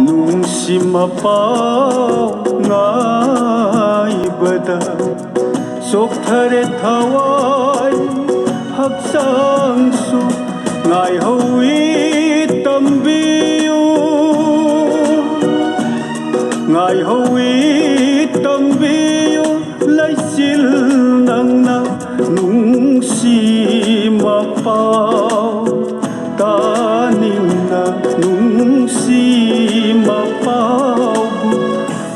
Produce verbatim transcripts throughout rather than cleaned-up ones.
ꯅꯨꯡꯁꯤ ꯃꯄꯥꯎ ꯉꯥꯏꯕꯗ ꯆꯣꯛꯊꯔꯦ ꯊꯋꯥꯏ ꯍꯛꯆꯥꯡꯁꯨ꯫ ꯉꯥꯏꯍꯧꯏ ꯇꯝꯕꯤꯌꯨ, ꯉꯥꯏꯍꯧꯏ ꯇꯝꯕꯤꯌꯨ, ꯂꯩꯆꯤꯜ ꯅꯪꯅ ꯅꯨꯡꯁꯤ ꯃꯄꯥꯎ ꯇꯥꯅꯤꯡꯅ, ꯅꯨꯡꯁꯤ ꯃꯄꯥꯎꯕꯨ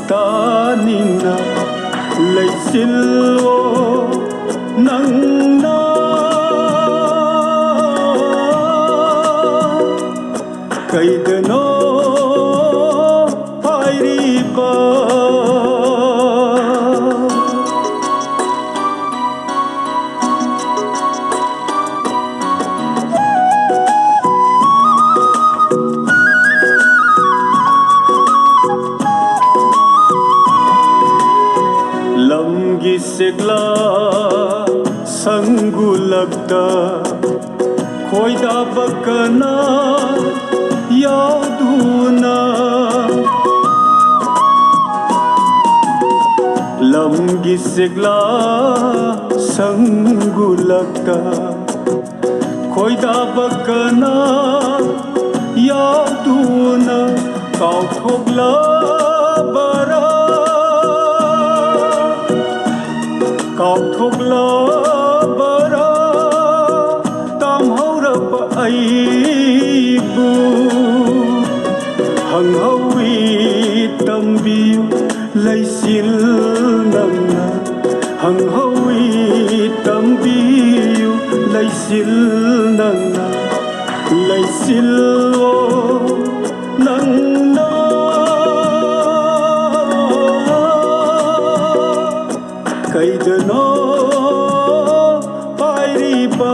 ꯇꯥꯅꯤꯡꯅ ꯂꯩꯆꯤꯜꯂꯣ ꯅꯪꯅ꯫ ꯀꯩꯗꯅꯣ ꯄꯥꯏꯔꯤꯕ꯫ ꯂꯝꯒꯤ ꯆꯦꯛꯂꯥ ꯁꯪꯒꯨꯂꯛꯇ ꯈꯣꯏꯗꯥꯕ ꯀꯅꯥ ꯌꯥꯎꯗꯨꯅ? ꯂꯝꯒꯤ ꯆꯦꯛꯂꯥ ꯁꯪꯒꯨꯂꯛꯇ ꯈꯣꯏꯗꯥꯕ ꯀꯅꯥ ꯌꯥꯎꯗꯨꯅ? ꯀꯥꯎꯊꯣꯛꯂꯕꯔꯥ, ꯀꯥꯎꯊꯣꯛꯂꯕꯔꯥ ꯇꯝꯍꯧꯔꯕ ꯑꯩꯕꯨ? ꯍꯪꯍꯧꯏ ꯇꯝꯕꯤꯌꯨ ꯂꯩꯆꯤꯜ ꯅꯪꯅ, ꯍꯪꯍꯧꯏ ꯇꯝꯕꯤꯌꯨ ꯂꯩꯆꯤꯜ ꯅꯪꯅ, ꯂꯩꯆꯤꯜꯂꯣ ꯅꯪꯅ꯫ ꯀꯩꯗꯅꯣ ꯄꯥꯏꯔꯤꯕ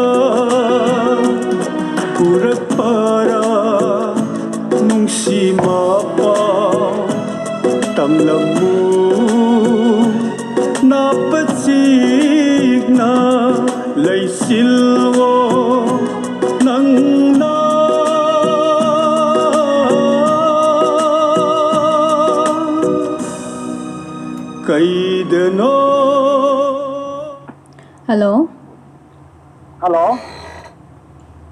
ꯄꯨꯔꯛꯄꯔꯥ ꯅꯨꯡꯁꯤ ꯃꯄꯥꯎ? ꯇꯝꯂꯝꯃꯨ ꯅꯥꯄ ꯆꯤꯛꯅ ꯂꯩꯆꯤꯜꯂꯣ ꯅꯪꯅ꯫ ꯍꯜꯂꯣ꯫ ꯍꯜꯂꯣ꯫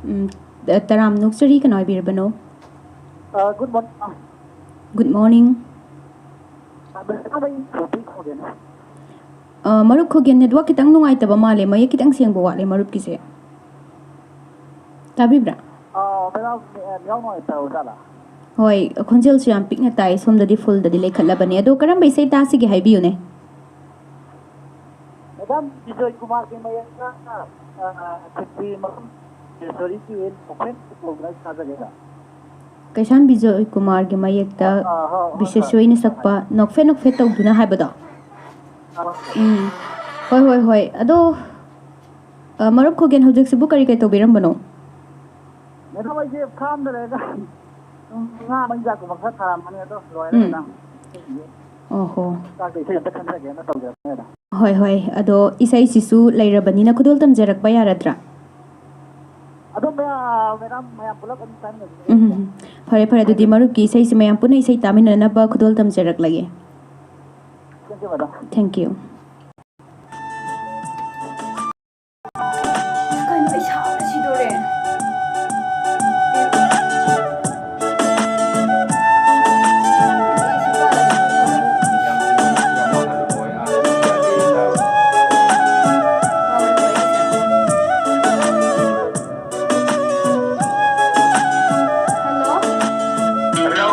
ꯎꯝ, ꯇ-, ꯇꯔꯥꯝꯅ ꯑꯣꯛꯆꯔꯤ, ꯀꯅꯥ ꯑꯣꯏꯕꯤꯔꯕꯅꯣ? ꯑ, good morning, ma'am. Good morning. ꯑ, madam, ꯑꯩ ꯁꯣꯐꯤ ꯈꯣꯡꯖꯦꯟ꯫ ꯑ, ꯃꯔꯨꯞ ꯈꯣꯒꯦꯟ, network ꯈꯤꯇꯪ ꯅꯨꯡꯉꯥꯏꯇꯕ ꯃꯥꯜꯂꯦ, ꯃꯌꯦꯛ ꯈꯤꯇꯪ ꯁꯦꯡꯕ ꯋꯥꯠꯂꯦ ꯃꯔꯨꯞꯀꯤꯁꯦ꯫ ꯇꯥꯕꯤꯕ꯭ꯔꯥ? ꯑ, madam, ꯅꯦ-, network ꯅꯨꯡꯉꯥꯏꯇꯕ ꯖꯥꯠꯂꯥ? ꯍꯣꯏ, ꯈꯣꯟꯖꯦꯜꯁꯨ ꯌꯥꯝ ꯄꯤꯛꯅ ꯇꯥꯏ, ꯁꯣꯝꯗꯗꯤ fullꯗꯗꯤ ꯂꯩꯈꯠꯂꯕꯅꯦ꯫ ꯑꯗꯣ ꯀꯔꯝꯕ ꯏꯁꯩ ꯇꯥꯁꯤꯒꯦ ꯍꯥꯏꯕꯤꯌꯨꯅꯦ꯫ Madam, ꯕꯤꯖꯣꯏ ꯀꯨꯃꯥꯔꯒꯤ ꯃꯌꯦꯛꯇ, ꯑ, ꯈꯦꯇ꯭ꯔꯤ ꯃꯐꯝ ꯁꯣꯔꯤꯒꯤ ꯅꯣꯛꯐꯦꯠ ꯇꯧꯗꯨꯅ ꯁꯥꯖꯒꯦꯗ꯫ ꯀꯩꯁꯥꯝ ꯕꯤꯖꯣꯏ ꯀꯨꯃꯥꯔꯒꯤ ꯃꯌꯦꯛꯇ ꯑ, ꯍꯣꯏ, ꯍꯣꯏ, ꯍꯣꯏ, ꯕꯤꯁꯦꯁꯣꯔꯤꯅ ꯍꯣꯏ, ꯍꯣꯏ꯫ ꯁꯛꯄ ꯅꯣꯛꯐꯦꯠ ꯅꯣꯛꯐꯦꯠ ꯇꯧꯗꯨꯅ ꯍꯥꯏꯕꯗꯣ꯫ ꯑ, ꯎꯝ, ꯍꯣꯏ, ꯍꯣꯏ, ꯍꯣꯏ꯫ ꯑꯗꯣ, ꯑ, ꯃꯔꯨꯞ ꯈꯣꯒꯦꯟ, ꯍꯧꯖꯤꯛꯁꯤꯕꯨ ꯀꯔꯤ ꯀꯔꯤ ꯇꯧꯕꯤꯔꯝꯕꯅꯣ? Madam, ꯑꯩꯁꯦ farmꯗ ꯂꯩꯗ꯫ ꯁꯨꯝ ꯉꯥ ꯃꯆꯤꯟꯖꯥꯛꯀꯨꯝꯕ ꯈꯔ ꯊꯥꯔꯝꯕꯅꯤ, ꯑꯗꯣ ꯂꯣꯏꯔꯦ, ꯎꯝ꯫ madam꯫ ꯑꯣꯍꯣ꯫ ꯆꯥꯛꯇ ꯏꯁꯩ ꯑꯝꯇ ꯈꯟꯖꯒꯦꯅ ꯇꯧꯖꯔꯛꯄꯅꯦ, madam꯫ ꯍꯣꯏ, ꯍꯣꯏ꯫ ꯑꯗꯣ ꯏꯁꯩꯁꯤꯁꯨ ꯂꯩꯔꯕꯅꯤꯅ ꯈꯨꯗꯣꯜ ꯇꯝꯖꯔꯛꯄ ꯌꯥꯔꯗ꯭ꯔꯥ? ꯑꯗꯨꯝ, ꯃꯌꯥꯝ, madam, ꯃꯌꯥꯝ ꯄꯨꯂꯞ ꯑꯗꯨꯝ ꯆꯥꯃꯤꯟꯅꯁꯤ꯫ ꯎꯝ, ꯐꯔꯦ, ꯐꯔꯦ꯫ ꯑꯗꯨꯗꯤ ꯃꯔꯨꯞꯀꯤ ꯏꯁꯩꯁꯤ ꯃꯌꯥꯝ ꯄꯨꯟꯅ ꯏꯁꯩ ꯇꯥꯃꯤꯟꯅꯅꯕ ꯈꯨꯗꯣꯜ ꯇꯝꯖꯔꯛꯂꯒꯦ꯫ Thank you, madam꯫ Thank you꯫ ꯀꯩꯅꯣ, ꯑꯩ ꯁꯥꯕꯅ ꯁꯤꯗꯣꯔꯦ꯫ Hello? Hello,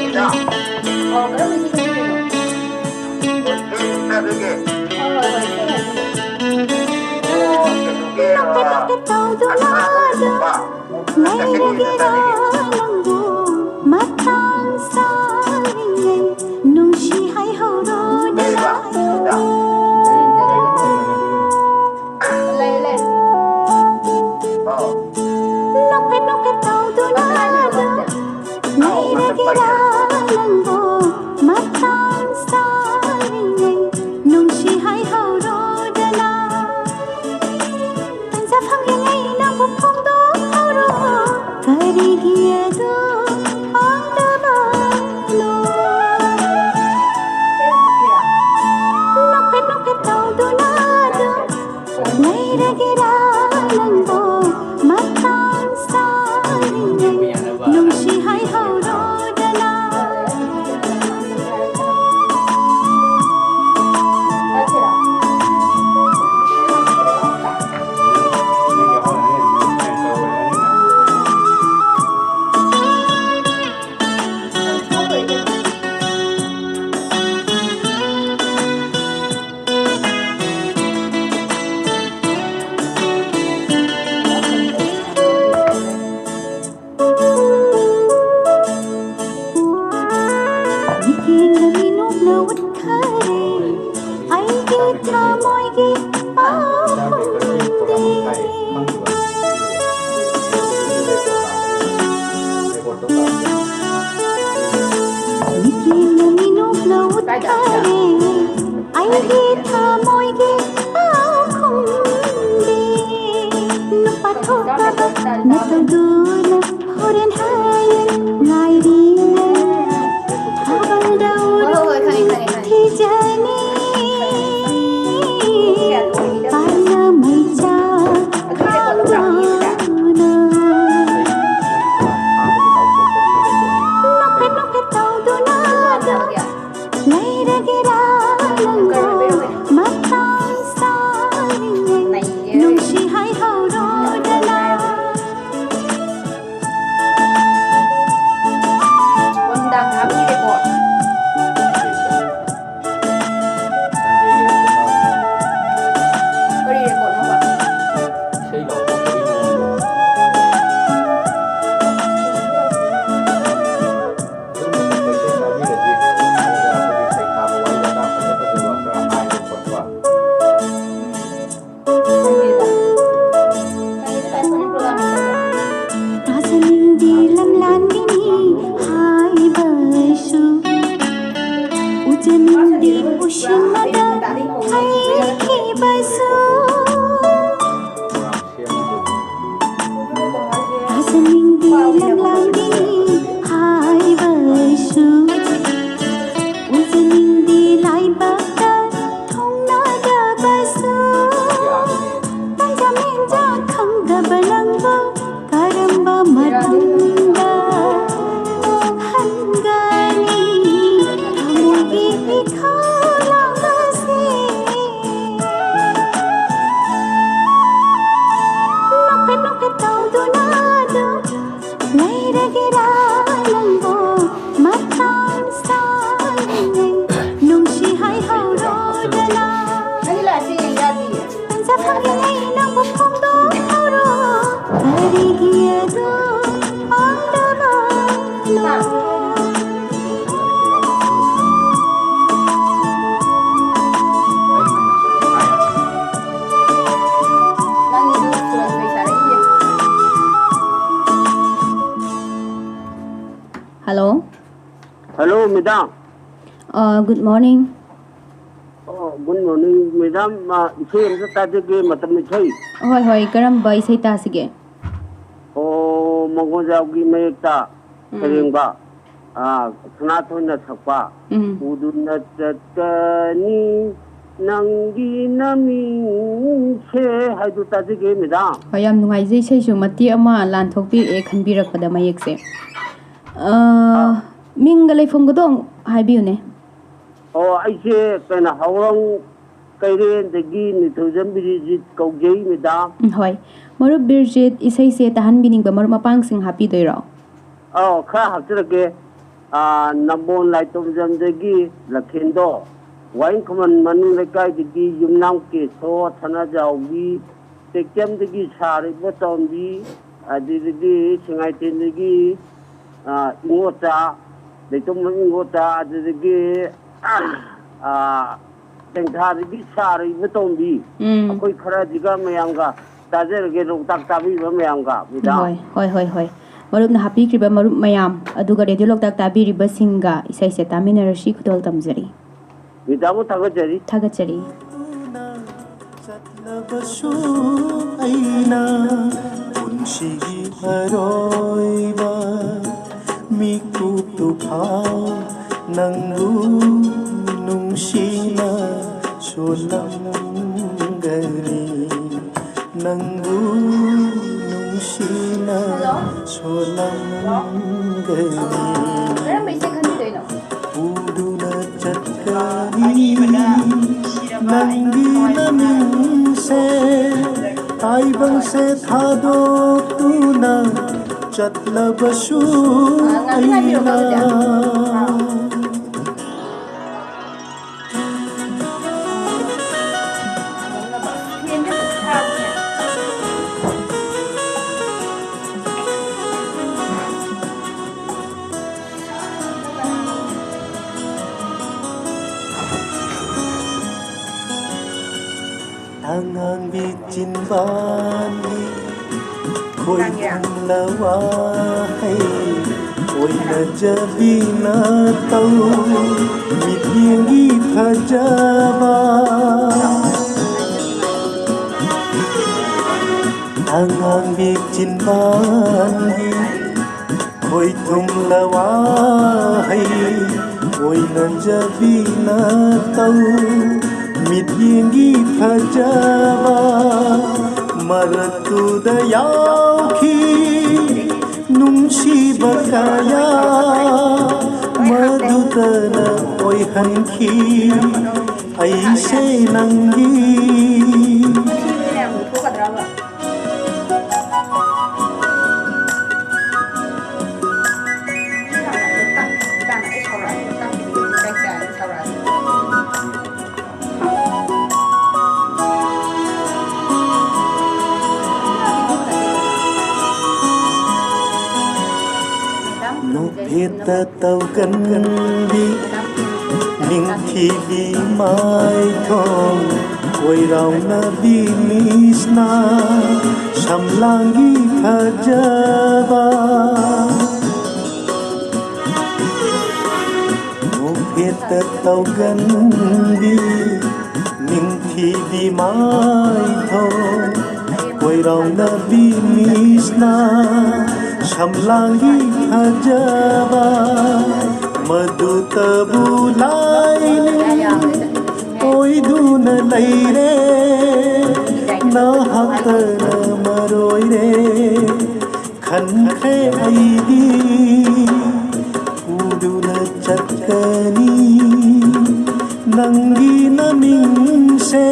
ꯏꯇꯥꯎ꯫ ꯑꯣ, ꯀꯔꯝꯕ ꯏꯁꯩ ꯁꯛꯇꯣꯏꯅꯣ? ꯍꯣꯏ, ꯏꯁꯩ ꯁꯛꯇꯣꯏꯅꯦ꯫ ꯍꯣꯏ, ꯍꯣꯏ, ꯍꯣꯏ, ꯏꯁꯩ ꯉꯥꯏꯕꯤꯒꯦ꯫ ꯑꯣ, ꯀꯩꯅꯣꯒꯤ, ꯑ, ꯑꯁꯥꯗ ꯂꯨꯄꯥ ꯑꯍꯨꯝ ꯆꯠꯀꯅꯤ ꯍꯥꯏꯇꯥꯔꯦꯅꯦ꯫ ꯃꯇꯥꯡ ꯆꯥꯔꯤꯉꯩ ꯅꯨꯡꯁꯤ ꯍꯥꯏꯍꯧꯔꯣꯗꯅ꯫ ꯂꯩꯕ, ꯏꯇꯥꯎ꯫ ꯂꯩ, ꯂꯩ꯫ ꯑꯣ꯫ ꯅꯣꯛꯐꯦꯠ ꯅꯣꯛꯐꯦꯠ ꯇꯧꯗꯨꯅ ꯑꯗꯨꯝ ꯂꯩꯔꯒꯦꯔꯥ ꯅꯪꯕꯨ? ꯃꯇꯥꯡ ꯆꯥꯔꯤꯉꯩ ꯅꯨꯡꯁꯤ ꯍꯥꯏꯍꯧꯔꯣꯗꯅ꯫ ꯇꯟꯖꯥ ꯐꯪꯂꯤꯉꯩ ꯅꯪꯕꯨ ꯐꯣꯡꯗꯣꯛꯍꯧꯔꯣ꯫ ꯀꯔꯤꯒꯤ ꯑꯗꯨꯝ ꯐꯣꯡꯗꯕꯅꯣ? ꯅꯣꯛꯐꯦꯠ ꯅꯣꯛꯐꯦꯠ ꯇꯧꯗꯨꯅ ꯑꯗꯨꯝ ꯑꯩꯒꯤ ꯊꯃꯣꯏꯒꯤ ꯄꯥꯎꯈꯨꯝꯗꯤ ꯅꯨꯄꯥ ꯊꯣꯛꯂꯕ ꯅꯇꯧꯗꯨꯅ ꯍꯣꯔꯦꯟ ꯍꯌꯦꯡ ꯉꯥꯏꯔꯤꯅꯦ꯫ ꯊꯥꯕꯜꯗꯧꯔ ꯊꯤꯖꯅꯤ ꯄꯥꯏꯅ ꯃꯩꯆꯥꯛ ꯊꯥꯡꯗꯨꯅ ꯅꯣꯛꯐꯦꯠ ꯅꯣꯛꯐꯦꯠ ꯇꯧꯗꯨꯅ ꯑꯗꯨꯝ ꯂꯩꯔꯒꯦꯔꯥ ꯅꯪꯕꯨ ꯃꯇꯥꯡ ꯆꯥꯔꯤꯉꯩ ꯅꯨꯡꯁꯤ ꯍꯥꯏꯍꯧꯔꯣꯗꯅ꯫ ꯀꯔꯤ ꯔꯦꯀꯣꯔꯗꯅꯣꯕ? ꯇꯥꯖꯅꯤꯡꯗꯦ ꯂꯝꯂꯥꯟꯕꯤꯅꯤ ꯍꯥꯏꯕꯁꯨ, ꯎꯖꯅꯤꯡꯗꯦ ꯎꯁꯤꯟꯅꯗ ꯍꯩꯈꯤꯕꯁꯨ꯫ ꯇꯥꯖꯅꯤꯡꯗꯦ ꯂꯝꯂꯥꯟꯕꯤꯅꯤ ꯍꯥꯏꯕꯁꯨ, ꯎꯖꯅꯤꯡꯗꯦ ꯂꯥꯏꯕꯛꯇ ꯊꯨꯡꯅꯗꯕꯁꯨ꯫ ꯇꯟꯖꯥ ꯃꯦꯟꯖꯥ ꯈꯪꯗꯕ ꯅꯪꯕꯨ ꯀꯔꯝꯕ ꯃꯇꯝꯗ ꯍꯟꯒꯅꯤ? ꯊꯃꯣꯏꯒꯤ ꯏꯈꯧ ꯂꯥꯡꯕꯁꯦ ꯅꯣꯛꯐꯦꯠ ꯅꯣꯛꯐꯦꯠ ꯇꯧꯗꯨꯅ ꯑꯗꯨꯝ ꯂꯩꯔꯒꯦꯔꯥ ꯅꯪꯕꯨ ꯃꯇꯥꯡ ꯆꯥꯔꯤꯉꯩ ꯅꯨꯡꯁꯤ ꯍꯥꯏꯍꯧꯔꯣꯗꯅ꯫ ꯅꯪꯒꯤ ꯂꯥꯏꯐꯁꯦ ꯌꯦꯡ ꯌꯥꯗꯤꯌꯦ꯫ ꯇꯟꯖꯥ ꯐꯪꯉꯤꯉꯩ ꯅꯪꯕꯨ ꯐꯣꯡꯗꯣꯛꯍꯧꯔꯣ꯫ ꯀꯔꯤꯒꯤ ꯑꯗꯨ ꯐꯪꯗꯕꯅꯣ? Hello. Hello, madam. Uh, good morning. Oh, Good morning, madam. ꯑ, ꯏꯁꯩ ꯑꯝꯇ ꯇꯥꯖꯒꯦ, ꯃꯇꯝ ꯏꯁꯩ꯫ ꯍꯣꯏ, ꯍꯣꯏ, ꯀꯔꯝꯕ ꯏꯁꯩ ꯇꯥꯁꯤꯒꯦ? ꯑꯣ, ꯃꯪꯒꯣꯜꯖꯥꯎꯒꯤ ꯃꯌꯦꯛꯇ ꯎꯝ꯫ ꯁꯩꯔꯦꯡꯕ, ꯑ, ꯁꯅꯥꯊꯣꯏꯅ ꯁꯛꯄ, ꯎꯝ꯫ "ꯎꯗꯨꯅ ꯆꯠꯀꯅꯤ ꯅꯪꯒꯤ ꯅꯃꯤꯡꯁꯦ" ꯍꯥꯏꯗꯨ ꯇꯥꯖꯒꯦ, ꯃꯦꯗꯥꯝ꯫ ꯍꯣꯏ, ꯌꯥꯝ ꯅꯨꯡꯉꯥꯏꯖꯩ, ꯏꯁꯩꯁꯨ ꯃꯇꯦꯛ ꯑꯃ ꯂꯥꯟꯊꯣꯛꯄꯤꯔꯛꯑꯦ ꯈꯟꯕꯤꯔꯛꯄꯗ ꯃꯌꯦꯛꯁꯦ꯫ ꯑ, ꯑꯥ꯫ ꯃꯤꯡꯒ ꯂꯩꯐꯝꯒꯗꯣ ꯑꯃꯨꯛ ꯍꯥꯏꯕꯤꯌꯨꯅꯦ꯫ ꯑꯣ, ꯑꯩꯁꯦ ꯀꯩꯅꯣ, ꯍꯥꯎꯔꯪ ꯀꯩꯔꯦꯟꯗꯒꯤ ꯅꯤꯡꯊꯧꯖꯝ ꯕꯤꯔꯤꯖꯤꯠ ꯀꯧꯖꯩ, ꯃꯦꯗꯥꯝ꯫ ꯎꯝ, ꯍꯣꯏ꯫ ꯃꯔꯨꯞ ꯕꯤꯔꯖꯤꯠ, ꯏꯁꯩꯁꯦ ꯇꯥꯍꯟꯕꯤꯅꯤꯡꯕ ꯃꯔꯨꯞ ꯃꯄꯥꯡꯁꯤꯡ ꯍꯥꯞꯄꯤꯗꯣꯏꯔꯣ? ꯑꯧ, ꯈꯔ ꯍꯥꯞꯆꯔꯛꯀꯦ꯫ ꯑꯥ, ꯅꯝꯕꯣꯜ ꯂꯥꯏꯇꯣꯝꯖꯝꯗꯒꯤ ꯂꯈꯦꯟꯗꯣ, ꯋꯥꯍꯦꯡ ꯈꯨꯃꯟ ꯃꯅꯤꯡ ꯂꯩꯀꯥꯏꯗꯒꯤ ꯌꯨꯝꯅꯥꯝ ꯀꯦꯁꯣ, ꯁꯅꯥꯖꯥꯎꯕꯤ, ꯇꯦꯛꯆꯝꯗꯒꯤ ꯁꯥꯔ ꯏꯕꯣꯇꯣꯝꯕꯤ, ꯑꯗꯨꯗꯒꯤ ꯁꯉꯥꯏꯊꯦꯜꯗꯒꯤ, ꯑꯥ, ꯏꯉꯣꯆꯥ, ꯂꯩꯇꯣꯝꯕꯝ ꯏꯉꯣꯆꯥ, ꯑꯗꯨꯗꯒꯤ, ꯑꯥ, ꯇꯦꯡꯊꯥꯗꯒꯤ ꯁꯥꯔ ꯏꯕꯣꯇꯣꯝꯕꯤ, ꯎꯝ꯫ ꯑꯩꯈꯣꯏ ꯈꯔꯁꯤꯒ ꯃꯌꯥꯝꯒ ꯇꯥꯖꯔꯒꯦ, ꯂꯣꯛꯇꯥꯛ ꯇꯥꯕꯤꯕ ꯃꯌꯥꯝꯒ, ꯃꯦꯗꯥꯝ꯫ ꯍꯣꯏ, ꯍꯣꯏ, ꯍꯣꯏ, ꯍꯣꯏ꯫ ꯃꯔꯨꯞꯅ ꯍꯥꯞꯄꯤꯈ꯭ꯔꯤꯕ ꯃꯔꯨꯞ ꯃꯌꯥꯝ, ꯑꯗꯨꯒ ꯔꯦꯗꯤꯑꯣ ꯂꯣꯛꯇꯥꯛ ꯇꯥꯕꯤꯔꯤꯕꯁꯤꯡꯒ ꯏꯁꯩꯁꯦ ꯇꯥꯃꯤꯟꯅꯔꯁꯤ, ꯈꯨꯗꯣꯜ ꯇꯝꯖꯔꯤ꯫ ꯃꯦꯗꯥꯝꯕꯨ ꯊꯥꯒꯠꯆꯔꯤ꯫ ꯊꯥꯒꯠꯆꯔꯤ꯫ ꯆꯠꯂꯕꯁꯨ ꯑꯩꯅ ꯄꯨꯟꯁꯤꯒꯤ ꯑꯔꯣꯏꯕ ꯃꯤꯀꯨꯞꯇꯨ ꯐꯥꯎ ꯅꯪꯕꯨ ꯅꯨꯡꯁꯤꯅ ꯁꯣꯜꯂꯝꯒꯅꯤ, ꯅꯪꯕꯨ ꯅꯨꯡꯁꯤꯅ ꯁꯣꯜꯂꯝꯒꯅꯤ꯫ ꯀꯔꯝꯕ ꯏꯁꯩ ꯈꯟꯕꯤꯗꯣꯏꯅꯣ? ꯎꯗꯨꯅ ꯆꯠꯀꯅꯤ ꯅꯪꯒꯤ ꯅꯃꯤꯡꯁꯦ, ꯇꯥꯏꯕꯪꯁꯦ ꯊꯥꯗꯣꯛꯇꯨꯅ ꯆꯠꯂꯕꯁꯨ ꯑꯩꯅ꯫ ꯑꯉꯥꯡꯕꯤ ꯆꯤꯟꯕꯥꯜꯒꯤ ꯈꯣꯏꯔꯝꯂ ꯋꯥꯍꯩ ꯑꯣꯏꯅꯖꯕꯤꯅ ꯇꯧ ꯃꯤꯠꯌꯦꯡꯒꯤ ꯐꯖꯕ, ꯑꯉꯥꯡꯕꯤ ꯆꯤꯟꯕꯥꯟꯒꯤ ꯈꯣꯏꯊꯨꯝꯂ ꯋꯥꯍꯩ, ꯑꯣꯏꯅꯖꯕꯤꯅ ꯇꯧ ꯃꯤꯠꯌꯦꯡꯒꯤ ꯐꯖꯕ, ꯃꯔꯛꯇꯨꯗ ꯌꯥꯎꯈꯤ ꯅꯨꯡꯁꯤꯕ ꯀꯌꯥ, ꯃꯗꯨꯇꯅ ꯑꯣꯏꯍꯟꯈꯤ ꯑꯩꯁꯦ ꯅꯪꯒꯤ꯫ ꯅꯣꯛꯐꯦꯠꯇ ꯇꯧꯒꯟꯕꯤ ꯅꯤꯡꯊꯤꯕꯤ ꯃꯥꯏꯊꯣꯡ ꯀꯣꯏꯔꯥꯎꯅꯕꯤ ꯃꯤꯁꯅ ꯁꯝꯂꯥꯡꯒꯤ ꯐꯖꯕ꯫ ꯅꯣꯛꯐꯦꯠꯇ ꯇꯧꯒꯟꯕꯤ ꯅꯤꯡꯊꯤꯕꯤ ꯃꯥꯏꯊꯣꯡ ꯀꯣꯏꯔꯥꯎꯅꯕꯤ ꯃꯤꯁꯅ ꯁꯝꯂꯥꯡꯒꯤ ꯐꯖꯕ, ꯃꯗꯨꯇꯕꯨ ꯂꯥꯏꯅꯤꯡ ꯑꯣꯏꯗꯨꯅ ꯂꯩꯔꯦ꯫ ꯅꯍꯥꯛꯇꯅ ꯃꯔꯣꯏꯔꯦ ꯈꯟꯈ꯭ꯔꯦ ꯑꯩꯗꯤ꯫ ꯎꯗꯨꯅ ꯆꯠꯀꯅꯤ ꯅꯪꯒꯤ ꯅꯃꯤꯡꯁꯦ,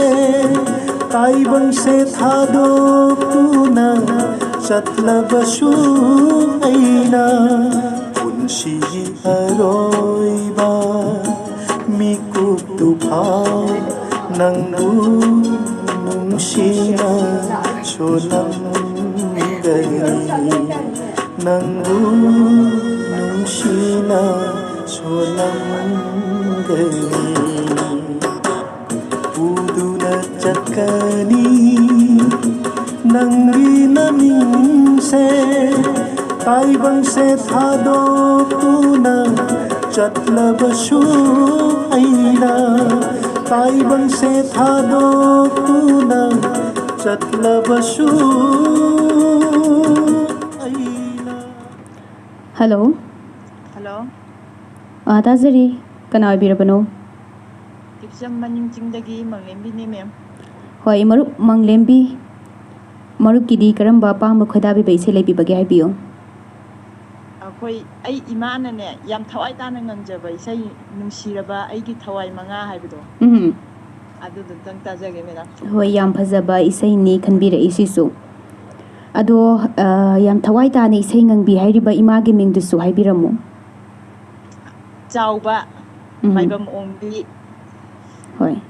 ꯇꯥꯏꯕꯪꯁꯦ ꯊꯥꯗꯣꯛꯇꯨꯅ ꯆꯠꯂꯕꯁꯨ ꯑꯩꯅ ꯄꯨꯟꯁꯤꯒꯤ ꯑꯔꯣꯏꯕ ꯃꯤꯀꯨꯞꯇꯨ ꯐꯥꯎ ꯅꯪꯕꯨ ꯅꯨꯡꯁꯤꯅ ꯁꯣꯜꯂꯝꯒꯅꯤ, ꯅꯪꯕꯨ ꯅꯨꯡꯁꯤꯅ ꯁꯣꯜꯂꯝꯒꯅꯤ꯫ ꯎꯗꯨꯅ ꯆꯠꯀꯅꯤ ꯅꯪꯒꯤ ꯅꯃꯤꯡꯁꯦ꯫ ꯇꯥꯏꯕꯪꯁꯦ ꯊꯥꯗꯣꯛꯇꯨꯅ ꯆꯠꯂꯕꯁꯨ ꯑꯩꯅ, ꯇꯥꯏꯕꯪꯁꯦ ꯊꯥꯗꯣꯛꯇꯨꯅ ꯆꯠꯂꯕꯁꯨ ꯑꯩꯅ꯫ ꯍꯜꯂꯣ꯫ ꯍꯜꯂꯣ꯫ ꯑꯥ, ꯇꯥꯖꯔꯤ꯫ ꯀꯅꯥ ꯑꯣꯏꯕꯤꯔꯕꯅꯣ? ꯏꯆꯝ ꯃꯅꯤꯡ ꯆꯤꯡꯗꯒꯤ ꯃꯪꯂꯦꯝꯕꯤꯅꯦ, ꯃꯦꯝ꯫ ꯍꯣꯏ, ꯃꯔꯨꯞ ꯃꯪꯂꯦꯝꯕꯤ, ꯃꯔꯨꯞꯀꯤꯗꯤ ꯀꯔꯝꯕ ꯑꯄꯥꯝꯕ ꯈꯣꯏꯗꯥꯕꯤꯕ ꯏꯁꯩ ꯂꯩꯕꯤꯕꯒꯦ, ꯍꯥꯏꯕꯤꯌꯨ꯫ ꯑꯩꯈꯣꯏ, ꯑꯩ ꯏꯃꯥꯅꯅꯦ ꯌꯥꯝ ꯊꯋꯥꯏ ꯇꯥꯅ ꯉꯪꯖꯕ ꯏꯁꯩ, ꯅꯨꯡꯁꯤꯔꯕ ꯑꯩꯒꯤ ꯊꯋꯥꯏ ꯃꯉꯥ ꯍꯥꯏꯕꯗꯣ, ꯎꯝ꯫ ꯑꯗꯨꯗꯨꯇꯪ ꯇꯥꯖꯒꯦ, ꯃꯦꯗꯥꯝ꯫ ꯍꯣꯏ, ꯌꯥꯝ ꯐꯖꯕ ꯏꯁꯩꯅꯤ ꯈꯟꯕꯤꯔꯛꯏꯁꯤꯁꯨ꯫ ꯑꯗꯣ, ꯑ, ꯌꯥꯝ ꯊꯋꯥꯏ ꯇꯥꯅ ꯏꯁꯩ ꯉꯪꯕꯤ ꯍꯥꯏꯔꯤꯕ ꯏꯃꯥꯒꯤ ꯃꯤꯡꯗꯨꯁꯨ ꯍꯥꯏꯕꯤꯔꯝꯃꯨ꯫ ꯆꯥꯎꯕ, ꯎꯝ꯫ ꯃꯥꯏꯕꯝ ꯑꯣꯡꯕꯤ꯫ ꯍꯣꯏ꯫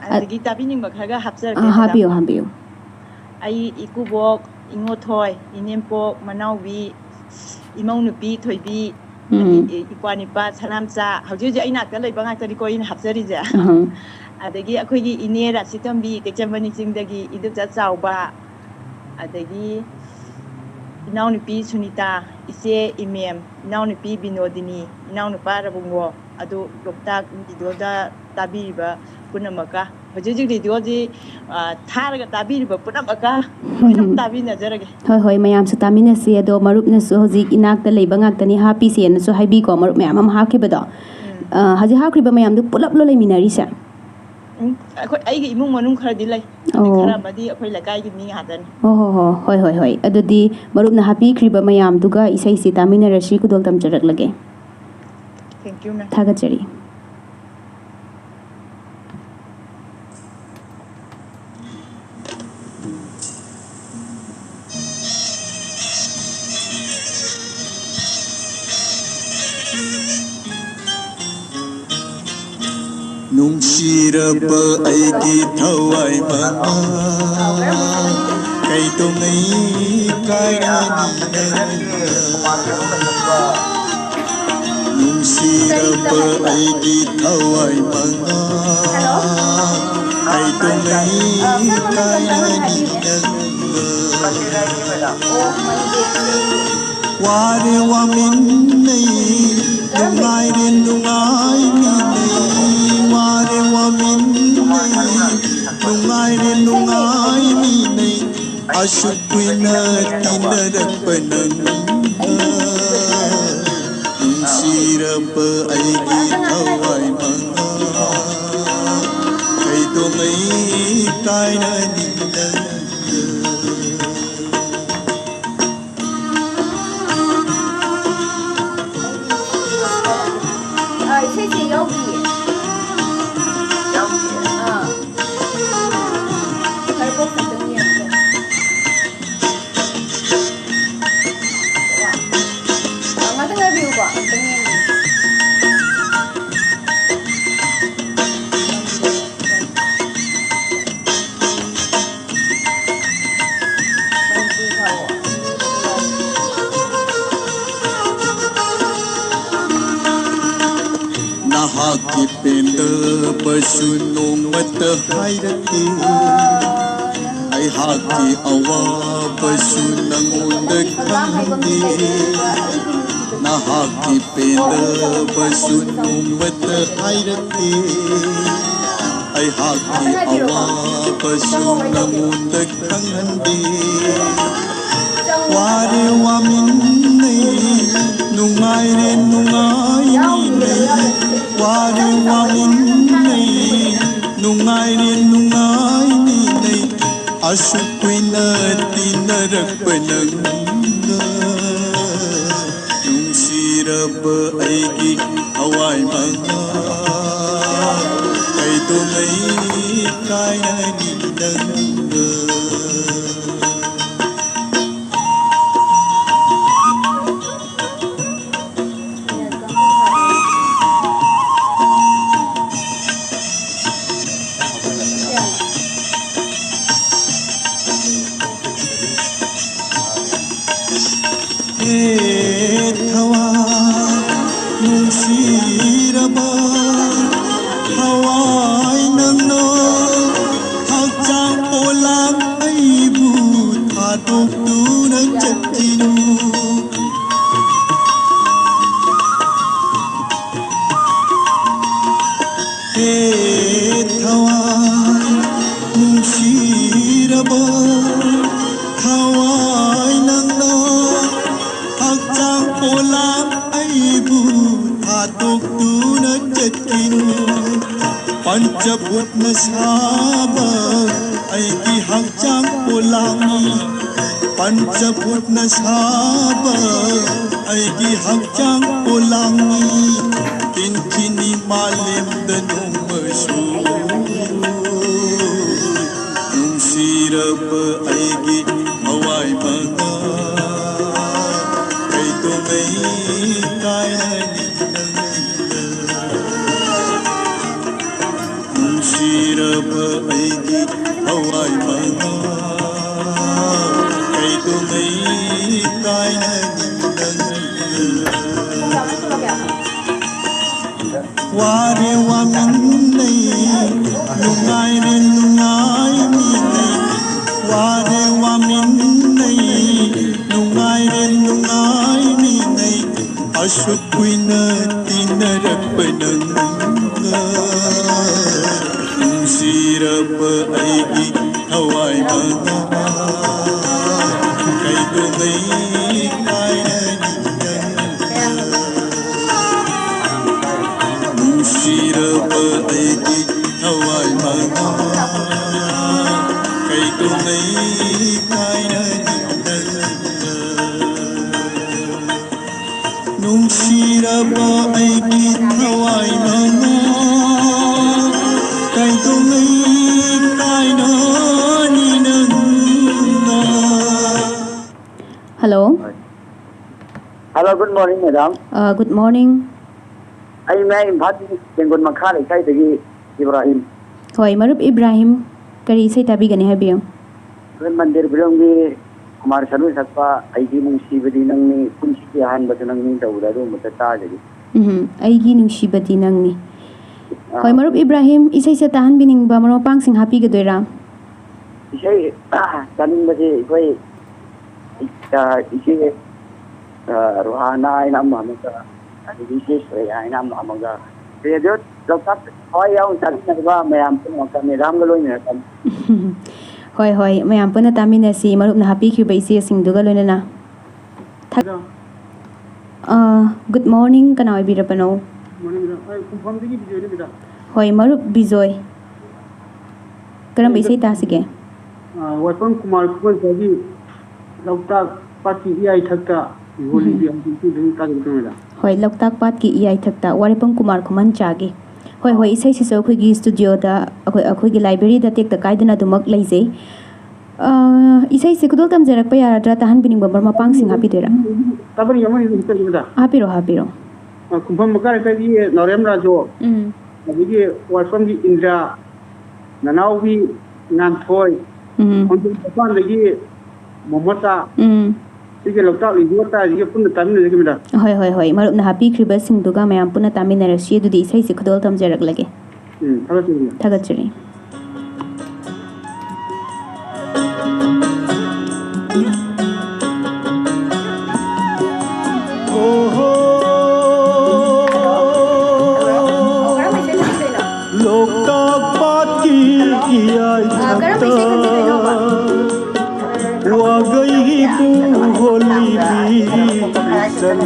ꯑꯗꯒꯤ ꯇꯥꯕꯤꯅꯤꯡꯕ ꯈꯔꯒ ꯍꯥꯞꯆꯔꯛꯀꯦ, ꯑꯥ, ꯃꯦꯗꯥꯝ꯫ ꯍꯥꯞꯄꯤꯌꯨ, ꯍꯥꯞꯄꯤꯌꯨ꯫ ꯑꯩ ꯏꯀꯨꯕꯣꯛ, ꯏꯉꯣꯊꯣꯏ, ꯏꯅꯦꯝꯄꯣꯛ, ꯃꯅꯥꯎꯕꯤ, ꯏꯃꯧ ꯅꯨꯄꯤ ꯊꯣꯏꯕꯤ, ꯎꯝ꯫ ꯑꯗꯒꯤ ꯏ-, ꯏꯄ꯭ꯋꯥ ꯅꯤꯄꯥ ꯁꯅꯥꯝꯆꯥ, ꯍꯧꯖꯤꯛ ꯍꯧꯖꯤꯛ ꯑꯩ ꯅꯥꯛꯇ ꯂꯩꯕ ꯉꯥꯛꯇꯅꯤꯀꯣ ꯑꯩꯅ ꯍꯥꯞꯆꯔꯤꯁꯦ꯫ ꯑꯍꯪ꯫ ꯑꯗꯒꯤ ꯑꯩꯈꯣꯏꯒꯤ ꯏꯅꯦ ꯔꯥꯁꯤꯇꯣꯝꯕꯤ, ꯀꯩꯆꯝꯕꯅꯤ ꯆꯤꯡꯗꯒꯤ ꯏꯗꯣꯝꯆꯥ ꯆꯥꯎꯕ, ꯑꯗꯒꯤ ꯏꯅꯥꯎꯅꯨꯄꯤ ꯁꯨꯅꯤꯇꯥ, ꯏꯆꯦ ꯏꯃꯦꯝ, ꯏꯅꯥꯎꯅꯨꯄꯤ ꯕꯤꯅꯣꯗꯤꯅꯤ, ꯏꯅꯥꯎꯅꯨꯄꯥ ꯔꯕꯨꯡꯉꯣ, ꯑꯗꯨ ꯂꯣꯛꯇꯥꯛ ꯔꯦꯗꯤꯑꯣꯗ ꯇꯥꯕꯤꯔꯤꯕ ꯄꯨꯝꯅꯃꯛꯀ, ꯍꯧꯖꯤꯛ ꯍꯧꯖꯤꯛ ꯔꯦꯗꯤꯑꯣꯁꯤ, ꯑ, ꯊꯥꯔꯒ ꯇꯥꯕꯤꯔꯤꯕ ꯄꯨꯝꯅꯃꯛꯀ ꯂꯣꯏꯅ ꯇꯥꯕꯤꯅꯖꯔꯒꯦ꯫ ꯍꯣꯏ, ꯍꯣꯏ, ꯃꯌꯥꯝꯁꯨ ꯇꯥꯃꯤꯟꯅꯁꯤ꯫ ꯑꯗꯣ ꯃꯔꯨꯞꯅꯁꯨ ꯍꯧꯖꯤꯛ ꯏꯅꯥꯛꯇ ꯂꯩꯕ ꯉꯥꯛꯇꯅꯤ ꯍꯥꯞꯄꯤꯁꯦꯅꯁꯨ ꯍꯥꯏꯕꯤꯀꯣ, ꯃꯔꯨꯞ ꯃꯌꯥꯝ ꯑꯃ ꯍꯥꯞꯈꯤꯕꯗꯣ꯫ ꯎꯝ꯫ ꯑ, ꯍꯧꯖꯤꯛ ꯍꯥꯞꯈ꯭ꯔꯤꯕ ꯃꯌꯥꯝꯗꯨ ꯄꯨꯂꯞꯂꯣ ꯂꯩꯃꯤꯟꯅꯔꯤꯁꯦ? ꯎꯝ, ꯑꯩꯈꯣꯏ, ꯑꯩꯒꯤ ꯏꯃꯨꯡ ꯃꯅꯨꯡ ꯈꯔꯗꯤ ꯂꯩ꯫ ꯑꯗꯩ ꯑꯣ꯫ ꯈꯔ ꯑꯃꯗꯤ ꯑꯩꯈꯣꯏ ꯂꯩꯀꯥꯏꯒꯤ ꯃꯤ ꯉꯥꯛꯇꯅꯤ꯫ ꯍꯣ, ꯍꯣ, ꯍꯣ꯫ ꯍꯣꯏ, ꯍꯣꯏ, ꯍꯣꯏ꯫ ꯑꯗꯨꯗꯤ ꯃꯔꯨꯞꯅ ꯍꯥꯞꯄꯤꯈ꯭ꯔꯤꯕ ꯃꯌꯥꯝꯗꯨꯒ ꯏꯁꯩꯁꯤ ꯇꯥꯃꯤꯟꯅꯔꯁꯤ, ꯈꯨꯗꯣꯜ ꯇꯝꯖꯔꯛꯂꯒꯦ꯫ Thank you, ma'am꯫ ꯊꯥꯒꯠꯆꯔꯤ꯫ ꯅꯨꯡꯁꯤꯔꯕ ꯑꯩꯒꯤ ꯊꯋꯥꯏ ꯃꯉꯥ, ꯀꯩꯗꯧꯉꯩ ꯀꯥꯏꯔꯅꯤ ꯅꯪꯅ? ꯅꯨꯡꯁꯤꯔꯕ ꯑꯩꯒꯤ ꯊꯋꯥꯏ ꯃꯉꯥ, ꯀꯩꯗꯧꯉꯩ ꯀꯥꯏꯔꯅꯤ ꯅꯪꯅ? ꯋꯥꯔꯦ ꯋꯥꯃꯤꯟꯅꯩ, ꯅꯨꯡꯉꯥꯏꯔꯦ ꯅꯨꯡꯉꯥꯏꯃꯤꯟꯅꯩ, ꯋꯥꯔꯦ ꯋꯥꯃꯤꯟꯅꯩ, ꯅꯨꯡꯉꯥꯏꯔꯦ ꯅꯨꯡꯉꯥꯏꯃꯤꯟꯅꯩ, ꯑꯁꯨꯛ ꯀꯨꯏꯅ ꯇꯤꯟꯅꯔꯛꯄ ꯅꯪꯒ, ꯅꯨꯡꯁꯤꯔꯕ ꯑꯩꯒꯤ ꯊꯋꯥꯏ ꯃꯉꯥ, ꯀꯩꯗꯧꯉꯩ ꯀꯥꯏꯅꯅꯤ ꯅꯪꯒ꯫ ꯑꯥ, ꯏꯁꯩꯁꯦ ꯌꯥꯎꯗꯤꯌꯦ꯫ ꯌꯥꯎꯗꯤꯌꯦ? ꯑꯥ꯫ ꯐꯥꯏꯔꯕꯣꯛꯁ ꯑꯝꯇꯪ ꯌꯦꯡꯒꯦ꯫ ꯑꯥ, ꯉꯥꯛꯇꯪ ꯉꯥꯏꯕꯤꯌꯨꯀꯣ, ꯑꯝꯇꯪ ꯌꯦꯡꯒꯦ꯫ ꯅꯍꯥꯛꯀꯤ ꯄꯦꯟꯗꯕꯁꯨ ꯅꯣꯡꯃꯇ ꯍꯥꯏꯔꯛꯇꯦ, ꯑꯩꯍꯥꯛꯀꯤ ꯑꯋꯥꯕꯁꯨ ꯅꯪꯉꯣꯟꯗ ꯈꯪꯍꯟꯗꯦ꯫ ꯅꯍꯥꯛꯀꯤ ꯄꯦꯟꯗꯕꯁꯨ ꯅꯣꯡꯃꯇ ꯍꯥꯏꯔꯛꯇꯦ, ꯑꯩꯍꯥꯛꯀꯤ ꯑꯋꯥꯕꯁꯨ ꯅꯪꯉꯣꯟꯗ ꯈꯪꯍꯟꯗꯦ꯫ ꯋꯥꯔꯦ ꯋꯥꯃꯤꯟꯅꯩ, ꯅꯨꯡꯉꯥꯏꯔꯦ ꯅꯨꯡꯉꯥꯏꯃꯤꯟꯅꯩ, ꯋꯥꯔꯦ ꯋꯥꯃꯤꯟꯅꯩ, ꯅꯨꯡꯉꯥꯏꯔꯦ ꯅꯨꯡꯉꯥꯏꯃꯤꯟꯅꯩ, ꯑꯁꯨꯛ ꯀꯨꯏꯅ ꯇꯤꯟꯅꯔꯛꯄ ꯅꯪꯒ, ꯅꯨꯡꯁꯤꯔꯕ ꯑꯩꯒꯤ ꯊꯋꯥꯏ ꯃꯉꯥ, ꯀꯩꯗꯧꯉꯩ ꯀꯥꯏꯅꯅꯤ ꯅꯪꯒ꯫ ꯍꯦ ꯊꯋꯥꯏ ꯅꯨꯡꯁꯤꯔꯕ ꯊꯋꯥꯏ ꯅꯪꯅ ꯍꯛꯆꯥꯡ ꯄꯣꯂꯥꯡ ꯑꯩꯕꯨ ꯊꯥꯗꯣꯛꯇꯨꯅ ꯆꯠꯈꯤꯅꯨ꯫ ꯊꯋꯥꯏ ꯅꯨꯡꯁꯤꯔꯕ ꯊꯋꯥꯏ ꯅꯪꯅ ꯍꯛꯆꯥꯡ ꯄꯣꯂꯥꯡ ꯑꯩꯕꯨ ꯊꯥꯗꯣꯛꯇꯨꯅ ꯆꯠꯈꯤꯅꯨ꯫ ꯄꯟꯆꯚꯨꯠꯅ ꯁꯥꯕ ꯑꯩꯒꯤ ꯍꯛꯆꯥꯡ ꯄꯣꯂꯥꯡꯅꯤ꯫ ꯄꯟꯆꯚꯨꯠꯅ ꯁꯥꯕ ꯑꯩꯒꯤ ꯍꯛꯆꯥꯡ ꯄꯣꯂꯥꯡꯅꯤ꯫ ꯇꯤꯟꯊꯤꯅꯤ ꯃꯥꯂꯦꯝꯗ ꯅꯣꯡꯃꯁꯨ ꯅꯨꯡꯁꯤꯔꯕ ꯑꯩꯒꯤ ꯊꯋꯥꯏ ꯃꯉꯥ ꯀꯩꯗꯧꯉꯩ ꯀꯥꯏꯅꯅꯤ ꯅꯪꯒ? ꯅꯨꯡꯁꯤꯔꯕ ꯑꯩꯒꯤ ꯊꯋꯥꯏ ꯃꯉꯥ ꯀꯩꯗꯧꯉꯩ ꯀꯥꯏꯅꯅꯤ ꯅꯪꯒ? ꯋꯥꯔꯦ ꯋꯥꯃꯤꯟꯅꯩ, ꯅꯨꯡꯉꯥꯏꯔꯦ ꯅꯨꯡꯉꯥꯏꯃꯤꯟꯅꯩ꯫ ꯋꯥꯔꯦ ꯋꯥꯃꯤꯟꯅꯩ, ꯅꯨꯡꯉꯥꯏꯔꯦ ꯅꯨꯡꯉꯥꯏꯃꯤꯟꯅꯩ꯫ ꯑꯁꯨꯛ ꯀꯨꯏꯅ ꯇꯤꯟꯅꯔꯛꯄ ꯅꯪꯒ, ꯅꯨꯡꯁꯤꯔꯕ ꯑꯩꯒꯤ ꯊꯋꯥꯏ ꯃꯉꯥ ꯀꯩꯗꯧꯉꯩ ꯀꯥꯏꯅꯅꯤ ꯅꯪꯒ? ꯅꯨꯡꯁꯤꯔꯕ ꯑꯩꯒꯤ ꯊꯋꯥꯏ ꯃꯉꯥ ꯀꯩꯗꯧꯉꯩ ꯀꯥꯏꯅꯅꯤ ꯅꯪꯒ? ꯅꯨꯡꯁꯤꯔꯕ ꯑꯩꯒꯤ ꯊꯋꯥꯏ ꯃꯉꯥ ꯀꯩꯗꯧꯉꯩ ꯀꯥꯏꯅꯅꯤ ꯅꯪꯒ? Hello. Hello, good morning, madam. Uh, good morning. ꯑꯩ ꯃꯌꯥꯏ ꯏꯝꯐꯥꯜꯒꯤ ꯌꯦꯡꯒꯣꯟ ꯃꯈꯥ ꯂꯩꯀꯥꯏꯗꯒꯤ ꯏꯕ꯭ꯔꯥꯍꯤꯝ꯫ ꯍꯣꯏ, ꯃꯔꯨꯞ ꯏꯕ꯭ꯔꯥꯍꯤꯝ, ꯀꯔꯤ ꯏꯁꯩ ꯇꯥꯕꯤꯒꯅꯤ ꯍꯥꯏꯕꯤꯌꯨ꯫ ꯑꯩꯈꯣꯏ ꯃꯟꯗꯤꯔ ꯐꯤꯂꯝꯒꯤ ꯀꯨꯃꯥꯔ ꯁꯅꯨ ꯁꯛꯄ ꯑꯩꯒꯤ ꯅꯨꯡꯁꯤꯕꯗꯤ ꯅꯪꯅꯤ, ꯄꯨꯟꯁꯤꯒꯤ ꯑꯍꯥꯟꯕꯁꯨ ꯅꯪꯅꯤ ꯇꯧꯕꯗ ꯑꯗꯨꯒꯨꯝꯕꯗ ꯇꯥꯖꯒꯦ꯫ ꯎꯝ, ꯑꯩꯒꯤ ꯅꯨꯡꯁꯤꯕꯗꯤ ꯅꯪꯅꯤ꯫ ꯑꯥ꯫ ꯍꯣꯏ, ꯃꯔꯨꯞ ꯏꯕ꯭ꯔꯥꯍꯤꯝ, ꯏꯁꯩꯁꯦ ꯇꯥꯍꯟꯕꯤꯅꯤꯡꯕ ꯃꯔꯨꯞ ꯃꯄꯥꯡꯁꯤꯡ ꯍꯥꯞꯄꯤꯒꯗꯣꯏꯔꯥ? ꯏꯁꯩ ꯇꯥꯅꯤꯡꯕꯁꯦ ꯑꯩꯈꯣꯏ, ꯑ, ꯏꯆꯦ, ꯑ, ꯔꯣꯍꯥꯅꯥ ꯍꯥꯏꯅ ꯑꯃ ꯑꯃꯒ, ꯑꯗꯒꯤ ꯏꯆꯦ ꯁꯣꯔꯦꯌꯥ ꯍꯥꯏꯅ ꯑꯃ ꯑꯃꯒ, ꯔꯦꯗꯤꯑꯣ ꯂꯣꯛꯇꯥꯛ ꯊꯋꯥꯏ ꯌꯥꯎꯅ ꯆꯥꯃꯤꯟꯅꯔꯕ ꯃꯌꯥꯝ ꯄꯨꯝꯅꯃꯛꯇ ꯃꯦꯗꯥꯝꯒ ꯂꯣꯏꯅꯅ ꯇꯝ- ꯍꯣꯏ, ꯍꯣꯏ, ꯃꯌꯥꯝ ꯄꯨꯟꯅ ꯇꯥꯃꯤꯟꯅꯁꯤ, ꯃꯔꯨꯞꯅ ꯍꯥꯞꯄꯤꯈꯤꯕ ꯏꯆꯦꯁꯤꯡꯗꯨꯒ ꯂꯣꯏꯅꯅ꯫ ꯊꯥ- ꯃꯦꯗꯥꯝ꯫ ꯑ, good morning, ꯀꯅꯥ ꯑꯣꯏꯕꯤꯔꯕꯅꯣ? Good morning, madam. ꯑꯩ ꯈꯨꯝꯐꯝꯗꯒꯤ ꯕꯤꯖꯣꯏꯅꯦ, ꯃꯦꯗꯥꯝ꯫ ꯍꯣꯏ, ꯃꯔꯨꯞ ꯕꯤꯖꯣꯏ, ꯀꯔꯝꯕ ꯏꯁꯩ ꯇꯥꯁꯤꯒꯦ? ꯑ, ꯋꯥꯏꯐꯝ ꯀꯨꯃꯥꯔ ꯈꯨꯃꯟꯆꯥꯒꯤ ꯂꯣꯛꯇꯥꯛ ꯄꯥꯠꯀꯤ ꯏꯌꯥꯏꯊꯛꯇ ꯏꯍꯣꯜ ꯎꯝ꯫ ꯏꯕꯤ ꯍꯥꯏꯕ ꯏꯁꯩꯗꯨ ꯑꯗꯨꯝ ꯇꯥꯖꯔꯛꯀꯦ, ꯃꯦꯗꯥꯝ꯫ ꯍꯣꯏ, ꯂꯣꯛꯇꯥꯛ ꯄꯥꯠꯀꯤ ꯏꯌꯥꯏꯊꯛꯇ, ꯋꯥꯔꯦꯄꯝ ꯀꯨꯃꯥꯔ ꯈꯨꯃꯟꯆꯥꯒꯤ꯫ ꯍꯣꯏ, ꯍꯣꯏ, ꯑꯥ꯫ ꯏꯁꯩꯁꯤꯁꯨ ꯑꯩꯈꯣꯏꯒꯤ ꯁ꯭ꯇꯨꯗꯤꯑꯣꯗ, ꯑꯩꯈꯣꯏ, ꯑꯩꯈꯣꯏꯒꯤ ꯂꯥꯏꯕ꯭ꯔꯦꯔꯤꯗ ꯇꯦꯛꯇ ꯀꯥꯏꯗꯅ ꯑꯗꯨꯃꯛ ꯂꯩꯖꯩ꯫ ꯑ, ꯏꯁꯩꯁꯦ ꯈꯨꯗꯣꯜ ꯇꯝꯖꯔꯛꯄ ꯌꯥꯔꯗ꯭ꯔꯥ? ꯇꯥꯍꯟꯕꯤꯅꯤꯡꯕ ꯃꯔꯨꯞ ꯃꯄꯥꯡꯁꯤꯡ ꯍꯥꯞꯄꯤꯗꯣꯏꯔꯥ? ꯇꯥꯕꯅꯤ, ꯑꯃꯅꯤ ꯑꯗꯨꯝ ꯆꯠꯂꯨꯗ꯫ ꯍꯥꯞꯄꯤꯔꯣ, ꯍꯥꯞꯄꯤꯔꯣ꯫ ꯑ, ꯈꯨꯝꯐꯝ ꯃꯈꯥ ꯂꯩꯀꯥꯏꯒꯤ ꯅꯥꯎꯔꯦꯝ ꯔꯥꯖꯨ, ꯎꯝ꯫ ꯑꯗꯒꯤ ꯋꯥꯏꯐꯝꯒꯤ ꯏꯟꯗ꯭ꯔꯥ, ꯅꯅꯥꯎꯕꯤ ꯉꯥꯟꯊꯣꯏ, ꯎꯝ꯫ ꯈꯣꯡꯖꯣꯝ ꯃꯄꯥꯟꯗꯒꯤ ꯃꯣꯃꯣꯇꯥ, ꯎꯝ꯫ ꯁꯤꯒꯤ ꯂꯣꯛꯇꯥꯛ ꯂꯤꯡꯈꯣꯜ ꯃꯇꯥꯏꯁꯤꯒ ꯄꯨꯟꯅ ꯇꯥꯃꯤꯟꯅꯖꯒꯦ, ꯃꯦꯗꯥꯝ꯫ ꯍꯣꯏ, ꯍꯣꯏ, ꯍꯣꯏ, ꯃꯔꯨꯞꯅ ꯍꯥꯞꯄꯤꯈ꯭ꯔꯤꯕꯁꯤꯡꯗꯨꯒ ꯃꯌꯥꯝ ꯄꯨꯟꯅ ꯇꯥꯃꯤꯟꯅꯔꯁꯤ꯫ ꯑꯗꯨꯗꯤ ꯏꯁꯩꯁꯦ ꯈꯨꯗꯣꯜ ꯇꯝꯖꯔꯛꯂꯒꯦ꯫ ꯎꯝ, ꯊꯥꯒꯠꯆꯔꯤ, ꯃꯦꯗꯥꯝ꯫ ꯊꯥꯒꯠꯆꯔꯤ꯫ ꯂꯣꯛꯇꯥꯛ ꯄꯥꯠꯀꯤ ꯏꯌꯥꯏꯊꯛꯇ ꯋꯥꯒꯩꯕꯨ ꯍꯣꯜꯂꯤꯕꯤ ꯏꯆꯟ,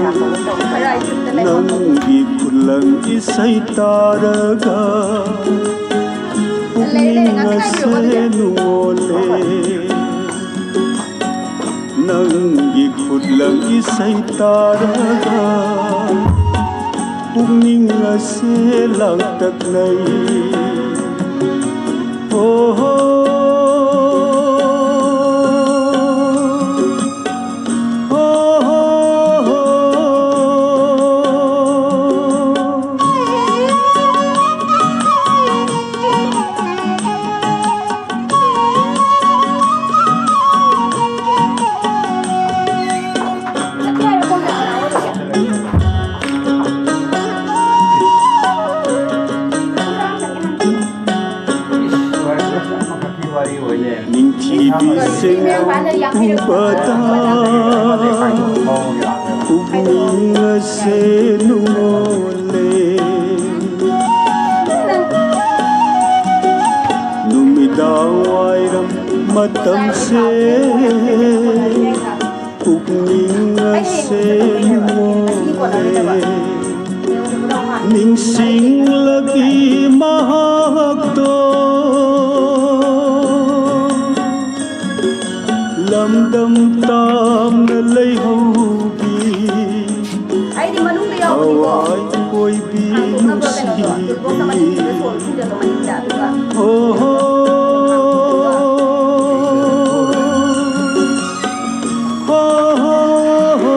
ꯅꯪꯒꯤ ꯈꯨꯂꯪ ꯏꯁꯩ ꯇꯥꯔꯒ ꯄꯨꯛꯅꯤꯡ ꯑꯁꯦ ꯅꯨꯡꯉꯣꯜꯂꯦ꯫ ꯅꯪꯒꯤ ꯈꯨꯠꯂꯪ ꯏꯁꯩ ꯇꯥꯔꯒ ꯄꯨꯛꯅꯤꯡ ꯑꯁꯦ ꯂꯥꯡꯇꯛꯅꯩ꯫ ꯍꯣ ꯍꯣ, ꯍꯣ ꯍꯣ ꯍꯣ꯫ ꯅꯤꯡꯊꯤꯕꯤ ꯁꯦꯡꯅ ꯎꯕꯗ ꯄꯨꯛꯅꯤꯡ ꯑꯁꯦ ꯅꯨꯡꯉꯣꯜꯂꯦ꯫ ꯃꯇꯝꯁꯦ ꯄꯨꯛꯅꯤꯡ ꯑꯁꯦ ꯅꯨꯡꯉꯣꯜꯂꯦ꯫ ꯅꯤꯡꯁꯤꯡꯂꯛꯏ ꯃꯍꯥꯛꯇꯣ꯫ ꯂꯝꯗꯝ ꯇꯥꯝꯅ ꯂꯩꯍꯧꯕꯤ꯫ ꯑꯩꯗꯤ ꯃꯅꯨꯡꯗ ꯌꯥꯎꯕꯅꯤꯀꯣ꯫ ꯊꯋꯥꯏ ꯀꯣꯏꯕꯤ ꯍꯥꯡꯗꯣꯛꯅꯕ ꯀꯩꯅꯣꯗꯣ, ꯅꯨꯡꯁꯤꯕꯤ꯫ ꯇꯨꯜꯕꯣꯛꯁ ꯑꯃ ꯊꯤꯟꯕꯤꯗꯣ, ꯁꯣ-, ꯊꯤꯟꯖꯜꯂꯣ ꯃꯅꯤꯡꯗ, ꯑꯗꯨꯒ ꯍꯣ ꯍꯣ꯫ ꯍꯣ ꯍꯣ ꯍꯣ꯫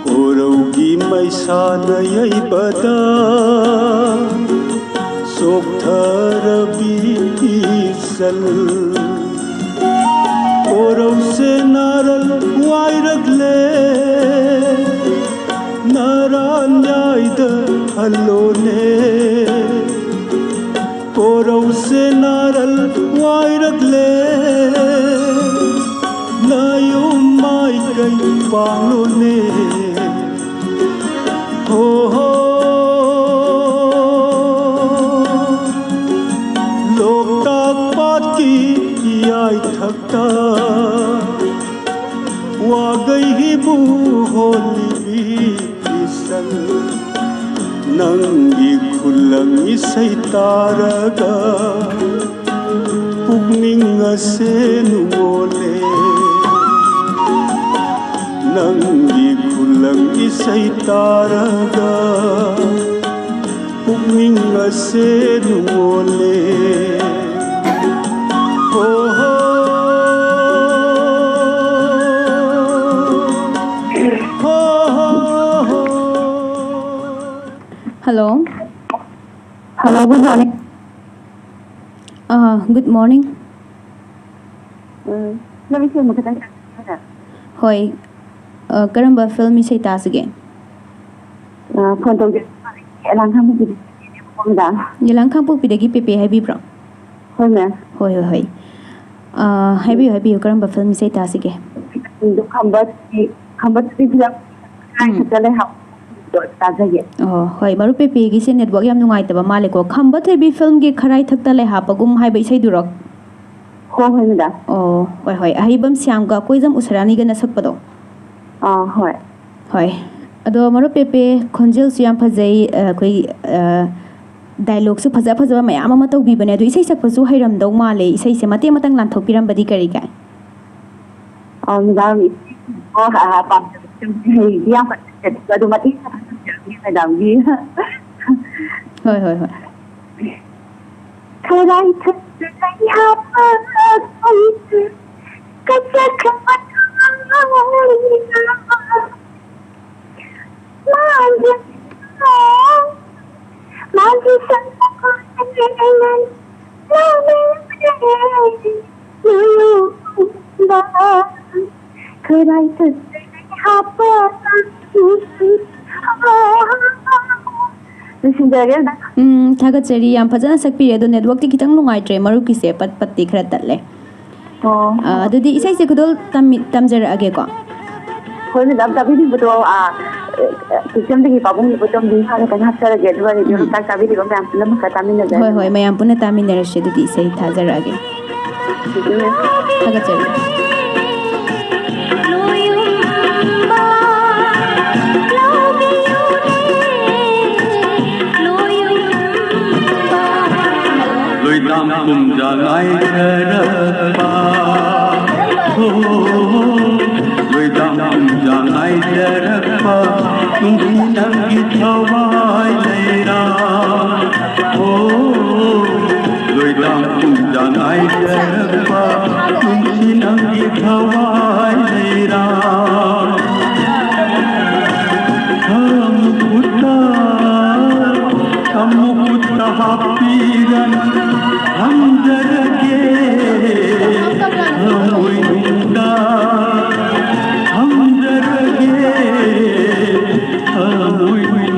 ꯀꯣꯔꯧꯒꯤ ꯃꯩꯁꯥꯅ ꯌꯩꯕꯗ ꯆꯣꯛꯊꯔꯕꯤ ꯏꯆꯜ꯫ ꯀꯣꯔꯧꯁꯦ ꯅꯥꯔꯜ ꯋꯥꯏꯔꯛꯂꯦ, ꯅꯔꯥꯟ ꯌꯥꯏꯗ ꯍꯜꯂꯣꯅꯦ꯫ ꯀꯣꯔꯧꯁꯦ ꯅꯥꯔꯜ ꯋꯥꯏꯔꯛꯂꯦ, ꯅꯌꯨꯝ ꯃꯥꯏꯀꯩ ꯄꯥꯡꯂꯣꯅꯦ꯫ ꯍꯣ ꯍꯣ꯫ ꯂꯣꯛꯇꯥꯛ ꯄꯥꯠꯀꯤ ꯏꯌꯥꯏꯊꯛꯇ ꯋꯥꯒꯩ ꯍꯤꯕꯨ ꯍꯣꯜꯂꯤꯕꯤ ꯏꯆꯜ, ꯅꯪꯒꯤ ꯈꯨꯂꯪ ꯏꯁꯩ ꯇꯥꯔꯒ ꯄꯨꯛꯅꯤꯡ ꯑꯁꯦ ꯅꯨꯡꯉꯣꯜꯂꯦ꯫ ꯅꯪꯒꯤ ꯈꯨꯂꯪ ꯏꯁꯩ ꯇꯥꯔꯒ ꯄꯨꯛꯅꯤꯡ ꯑꯁꯦ ꯅꯨꯡꯉꯣꯜꯂꯦ꯫ ꯍꯣ ꯍꯣ꯫ ꯍꯣ ꯍꯣ ꯍꯣ꯫ Hello. Hello, good morning. ꯑꯥ, good morning. ꯎꯝ, ꯅꯪ ꯏꯁꯩ ꯑꯃ ꯈꯤꯇꯪ ꯁꯛꯀꯦ ꯍꯥꯏꯔ? ꯍꯣꯏ. ꯑ, ꯀꯔꯝꯕ film ꯏꯁꯩ ꯇꯥꯁꯤꯒꯦ? ꯑ, ꯐꯣꯟ ꯇꯧꯖꯔꯛꯄ ꯑꯦꯂꯥꯡ ꯈꯥꯡꯕꯣꯛꯄꯤꯗꯒꯤꯅꯦꯕꯀꯣ, ꯃꯦꯗꯥꯝ꯫ ꯌꯦꯂꯥꯡ ꯈꯥꯡꯄꯣꯛꯄꯤꯗꯒꯤ ꯄꯦꯄꯦ ꯍꯥꯏꯕꯤꯕ꯭ꯔꯣ? ꯍꯣꯏ, ꯃꯦꯝ꯫ ꯍꯣꯏ, ꯍꯣꯏ, ꯍꯣꯏ꯫ ꯑ, ꯍꯥꯏꯕꯤꯌꯨ, ꯍꯥꯏꯕꯤꯌꯨ, ꯀꯔꯝꯕ ꯐꯤꯂꯝ ꯏꯁꯩ ꯇꯥꯁꯤꯒꯦ? ꯑꯗꯨ ꯈꯝꯕ ꯊꯣꯏꯕꯤ, ꯈꯝꯕ ꯊꯣꯏꯕꯤ ꯐꯤꯂꯝ ꯎꯝ꯫ ꯈꯛꯇ ꯂꯩꯍꯥꯎ ꯇꯥꯖꯒꯦ꯫ ꯑꯣ, ꯍꯣꯏ, ꯃꯔꯨꯞ ꯄꯦꯄꯦꯒꯤꯁꯦ network ꯌꯥꯝ ꯅꯨꯡꯉꯥꯏꯇꯕ ꯃꯥꯜꯂꯦꯀꯣ꯫ ꯈꯝꯕ ꯊꯣꯏꯕꯤ ꯐꯤꯂꯝꯒꯤ ꯈꯔꯥꯏ ꯊꯛꯇ ꯂꯩꯍꯥꯞꯄꯒꯨꯝ ꯍꯥꯏꯕ ꯏꯁꯩꯗꯨꯔꯣ? ꯍꯣꯏ, ꯍꯣꯏ, ꯃꯦꯗꯥꯝ꯫ ꯑꯣ, ꯍꯣꯏ, ꯍꯣꯏ, ꯑꯍꯩꯕꯝ ꯁ꯭ꯌꯥꯝꯒ ꯀꯣꯏꯖꯝ ꯎꯁꯔꯥꯅꯤꯒꯅ ꯁꯛꯄꯗꯣ꯫ ꯑꯥ, ꯍꯣꯏ꯫ ꯍꯣꯏ꯫ ꯑꯗꯣ ꯃꯔꯨꯞ ꯄꯦꯄꯦ, ꯈꯣꯟꯖꯦꯜꯁꯨ ꯌꯥꯝ ꯐꯖꯩ, ꯑ, ꯑꯩꯈꯣꯏ, ꯑ, dialogueꯁꯨ ꯐꯖ ꯐꯖꯕ ꯃꯌꯥꯝ ꯑꯃ ꯇꯧꯕꯤꯕꯅꯦ꯫ ꯑꯗꯨ ꯏꯁꯩ ꯁꯛꯄꯁꯨ ꯍꯩꯔꯝꯗꯧ ꯃꯥꯜꯂꯦ꯫ ꯏꯁꯩꯁꯦ ꯃꯇꯦꯛ ꯑꯃꯇꯪ ꯂꯥꯟꯊꯣꯛꯄꯤꯔꯝꯕꯗꯤ ꯀꯔꯤ ꯀꯥꯏ? ꯑ, ꯃꯦꯗꯥꯝ, ꯑ, ꯑ, ꯄꯥꯝꯖꯕ ꯐꯤꯂꯝꯁꯦ ꯍꯩꯗꯤ ꯌꯥꯝ ꯀꯟꯅ ꯍꯩꯖꯗꯦ, ꯑꯗꯨ ꯃꯇꯦꯛ ꯈꯔ ꯇꯝꯖꯔꯛꯀꯦ ꯃꯦꯗꯥꯝꯒꯤ꯫ ꯍꯣꯏ, ꯍꯣꯏ, ꯍꯣꯏ꯫ ꯈꯔꯥꯏ ꯊꯛꯇ ꯂꯩꯍꯥꯞꯄ ꯀꯆꯥ ꯈꯝꯕ ꯊꯣꯏꯕꯤ꯫ ꯂꯣꯏꯁꯤꯟꯖꯔꯒꯦ, ꯃꯦꯗꯥꯝ꯫ ꯎꯝ, ꯊꯥꯒꯠꯆꯔꯤ꯫ ꯌꯥꯝ ꯐꯖꯅ ꯁꯛꯄꯤꯔꯦ꯫ ꯑꯗꯣ networkꯇꯤ ꯈꯤꯇꯪ ꯅꯨꯡꯉꯥꯏꯇ꯭ꯔꯦ, ꯃꯔꯨꯞꯀꯤꯁꯦ ꯄꯠ ꯄꯠꯇꯤ ꯈꯔ ꯇꯠꯂꯦ꯫ ꯑꯣ꯫ ꯑ, ꯑꯗꯨꯗꯤ ꯏꯁꯩꯁꯦ ꯈꯨꯗꯣꯜ ꯇꯝꯃꯤ-, ꯇꯝꯖꯔꯛꯑꯒꯦꯀꯣ꯫ ꯍꯣꯏ, ꯃꯦꯗꯥꯝ, ꯇꯥꯕꯤꯅꯤꯡꯕꯗꯣ, ꯑ, ꯑ, ꯄꯤꯛꯆꯝꯗꯒꯤ ꯄꯥꯕꯨꯡ ꯌꯧꯕ ꯇꯝꯕꯤ ꯍꯥꯏꯅ ꯈꯤꯇꯪ ꯍꯥꯞꯆꯔꯒꯦ, ꯑꯗꯨꯒ ꯔꯦꯗꯤꯑꯣ ꯎꯝ꯫ ꯃꯆꯥ ꯇꯥꯕꯤꯔꯤꯕ ꯃꯌꯥꯝ ꯄꯨꯝꯅꯃꯛꯀ ꯇꯥꯃꯤꯟꯅꯖꯔꯒꯦ꯫ ꯍꯣꯏ, ꯍꯣꯏ, ꯃꯌꯥꯝ ꯄꯨꯟꯅ ꯇꯥꯃꯤꯟꯅꯔꯁꯤ꯫ ꯑꯗꯨꯗꯤ ꯏꯁꯩ ꯊꯥꯖꯔꯛꯑꯒꯦ꯫ ꯎꯝ꯫ ꯊꯥꯒꯠꯆꯔꯤ꯫ ꯂꯣꯏꯗꯥꯝ ꯄꯨꯝꯖꯥ ꯉꯥꯏꯖꯔꯛꯄ, ꯍꯣ, ꯂꯣꯏꯗꯥꯝ ꯄꯨꯝꯖꯥ ꯉꯥꯏꯖꯔꯛꯄ, ꯅꯨꯡꯁꯤ ꯅꯪꯒꯤ ꯊꯋꯥꯏ ꯂꯩꯔꯥ, ꯍꯣ, ꯂꯣꯏꯗꯥꯝ ꯄꯨꯝꯖꯥ ꯉꯥꯏꯖꯔꯛꯄ, ꯅꯨꯡꯁꯤ ꯅꯪꯒꯤ ꯊꯋꯥꯏ ꯂꯩꯔꯥ꯫ ꯈꯃꯨꯛꯇ, ꯈꯃꯨꯛꯇ ꯍꯥꯞꯄꯤꯔꯅꯨ, ꯊꯝꯖꯔꯒꯦ, ꯊꯃꯣꯏꯅꯨꯡꯗ ꯊꯝꯖꯔꯒꯦ, ꯊꯃꯣꯏꯅꯨꯡꯗ꯫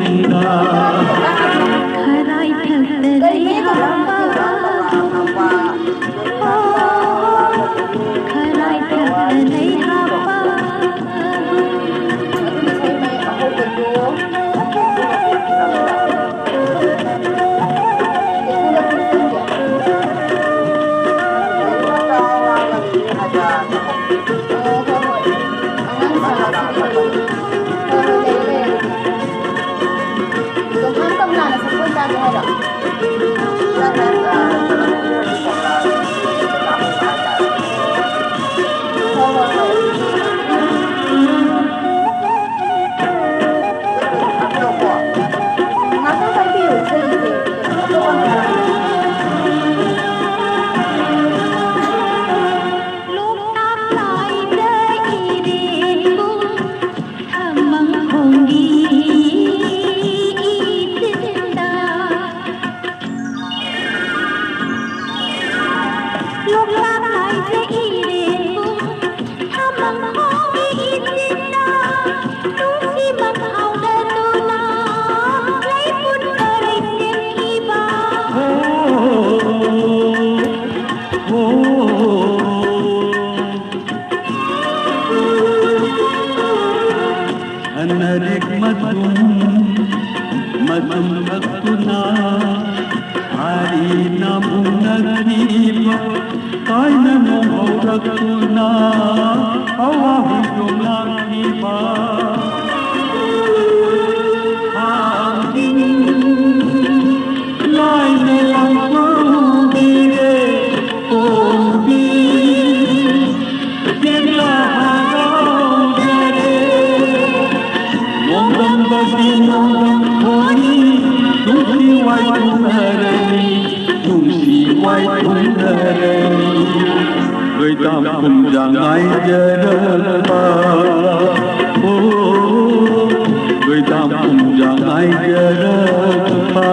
ꯑꯣ, ꯍꯣꯏ, ꯍꯣꯏ꯫ ꯑꯉꯥꯡꯁꯤꯡ ꯑꯁꯤꯒꯤ ꯍꯣꯏ, ꯍꯣꯏ, ꯂꯩꯔꯦ, ꯂꯩꯔꯦ꯫ ꯖꯣꯡꯈꯥꯝ ꯀꯃꯂꯥꯅ ꯁꯒꯣꯜ ꯆꯥꯒꯦ ꯍꯥꯏꯔꯣ? ꯍꯣꯏ, ꯍꯣꯏ, ꯍꯣꯏ꯫ ꯉꯥꯛꯇꯪ ꯄꯥꯏꯕꯤꯌꯨ, ꯏꯁꯩꯁꯦ꯫ ꯂꯣꯛꯇꯥꯛ ꯂꯥꯏꯗ ꯏꯔꯦꯟꯕꯨ ꯊꯝꯃꯪ ꯈꯣꯡꯒꯤ ꯏꯆꯤꯟꯗ꯫ ꯂꯣꯛꯇꯥꯛ ꯂꯥꯏꯗ ꯏꯔꯦꯟꯕꯨ ꯊꯝꯃꯪ ꯈꯣꯡꯒꯤ ꯏꯆꯤꯟꯗ꯫ ꯅꯨꯡꯁꯤ ꯃꯊꯥꯎꯗꯗꯨꯅ ꯂꯩꯄꯨꯠ ꯄꯔꯩ ꯁꯦꯝꯈꯤꯕ꯫ ꯁꯅꯔꯤꯛ ꯃꯇꯨꯝ ꯃꯇꯨꯝ ꯀꯛꯇꯨꯅ ꯍꯥꯏꯅ ꯃꯨꯟꯅꯈꯤꯕ, ꯀꯥꯏꯅ ꯅꯣꯡꯍꯧꯔꯛꯇꯨꯅ ꯑꯋꯥ ꯍꯨꯏꯗꯣ ꯂꯥꯛꯈꯤꯕ꯫ ꯊꯥꯡꯖꯤꯡ ꯂꯥꯏꯅ ꯂꯥꯡꯕꯤꯔꯦ ꯇꯣꯝꯕꯤ꯫ ꯄꯦꯟꯅ ꯍꯔꯥꯎꯖꯔꯦ꯫ ꯅꯣꯡꯗꯝꯕꯒꯤ ꯅꯣꯡꯗꯝ ꯈꯣꯏ, ꯅꯨꯡꯁꯤ ꯋꯥꯏ ꯊꯨꯡꯅꯔꯅꯤ, ꯅꯨꯡꯁꯤ ꯋꯥꯏ ꯊꯨꯡꯅꯔꯅꯤ꯫ ꯂꯣꯏꯗꯥꯝ ꯈꯨꯝꯖꯥ ꯉꯥꯏꯖꯔꯛꯄ, ꯑꯣ, ꯂꯣꯏꯗꯥꯝ ꯈꯨꯝꯖꯥ ꯉꯥꯏꯖꯔꯛꯄ꯫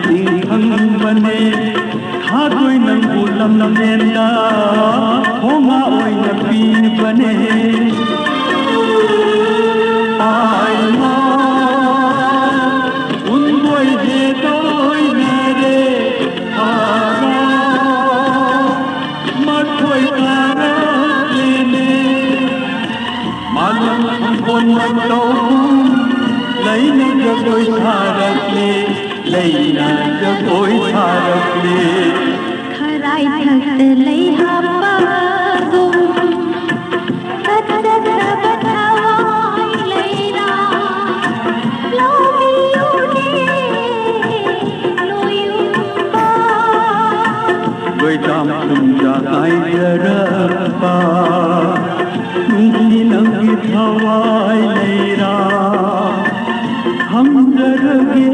ꯈꯪꯕꯅꯦ, ꯊꯥꯗꯣꯏ ꯅꯪꯕꯨ ꯂꯝꯂꯦꯟꯗ ꯍꯣꯉꯥ ꯑꯣꯏꯅ ꯄꯤꯕꯅꯦ꯫ ꯑꯥꯏꯃꯥ, ꯎꯟꯕꯣꯏ ꯍꯦꯗꯣꯏꯅꯔꯦ, ꯑꯥꯔꯥ, ꯃꯈꯣꯏ ꯇꯥꯔꯛꯂꯦꯅꯦ꯫ ꯃꯥꯂꯪ ꯊꯣꯡꯒꯣꯟ ꯃꯇꯧ ꯂꯩꯅ ꯖꯒꯣꯏ ꯁꯥꯔꯛꯂꯦ, ꯂꯩꯅ ꯖꯒꯣꯏ ꯁꯥꯔꯛꯂꯦ꯫ ꯈꯔꯥꯏꯊꯛꯇ ꯂꯩ ꯍꯥꯞꯄꯒꯨꯝ ꯀꯠꯆꯗ꯭ꯔꯕ ꯊꯋꯥꯏ ꯂꯩꯅ ꯂꯧꯕꯤꯌꯨꯅꯦ, ꯂꯣꯏꯌꯨꯝꯕ꯫ ꯂꯣꯏꯗꯥꯝ ꯄꯨꯝꯖꯥ ꯉꯥꯏꯖꯔꯛꯄ ꯅꯨꯡꯁꯤ ꯅꯪꯒꯤ ꯊꯋꯥꯏ ꯂꯩꯔꯥ ꯊꯝꯖꯔꯒꯦ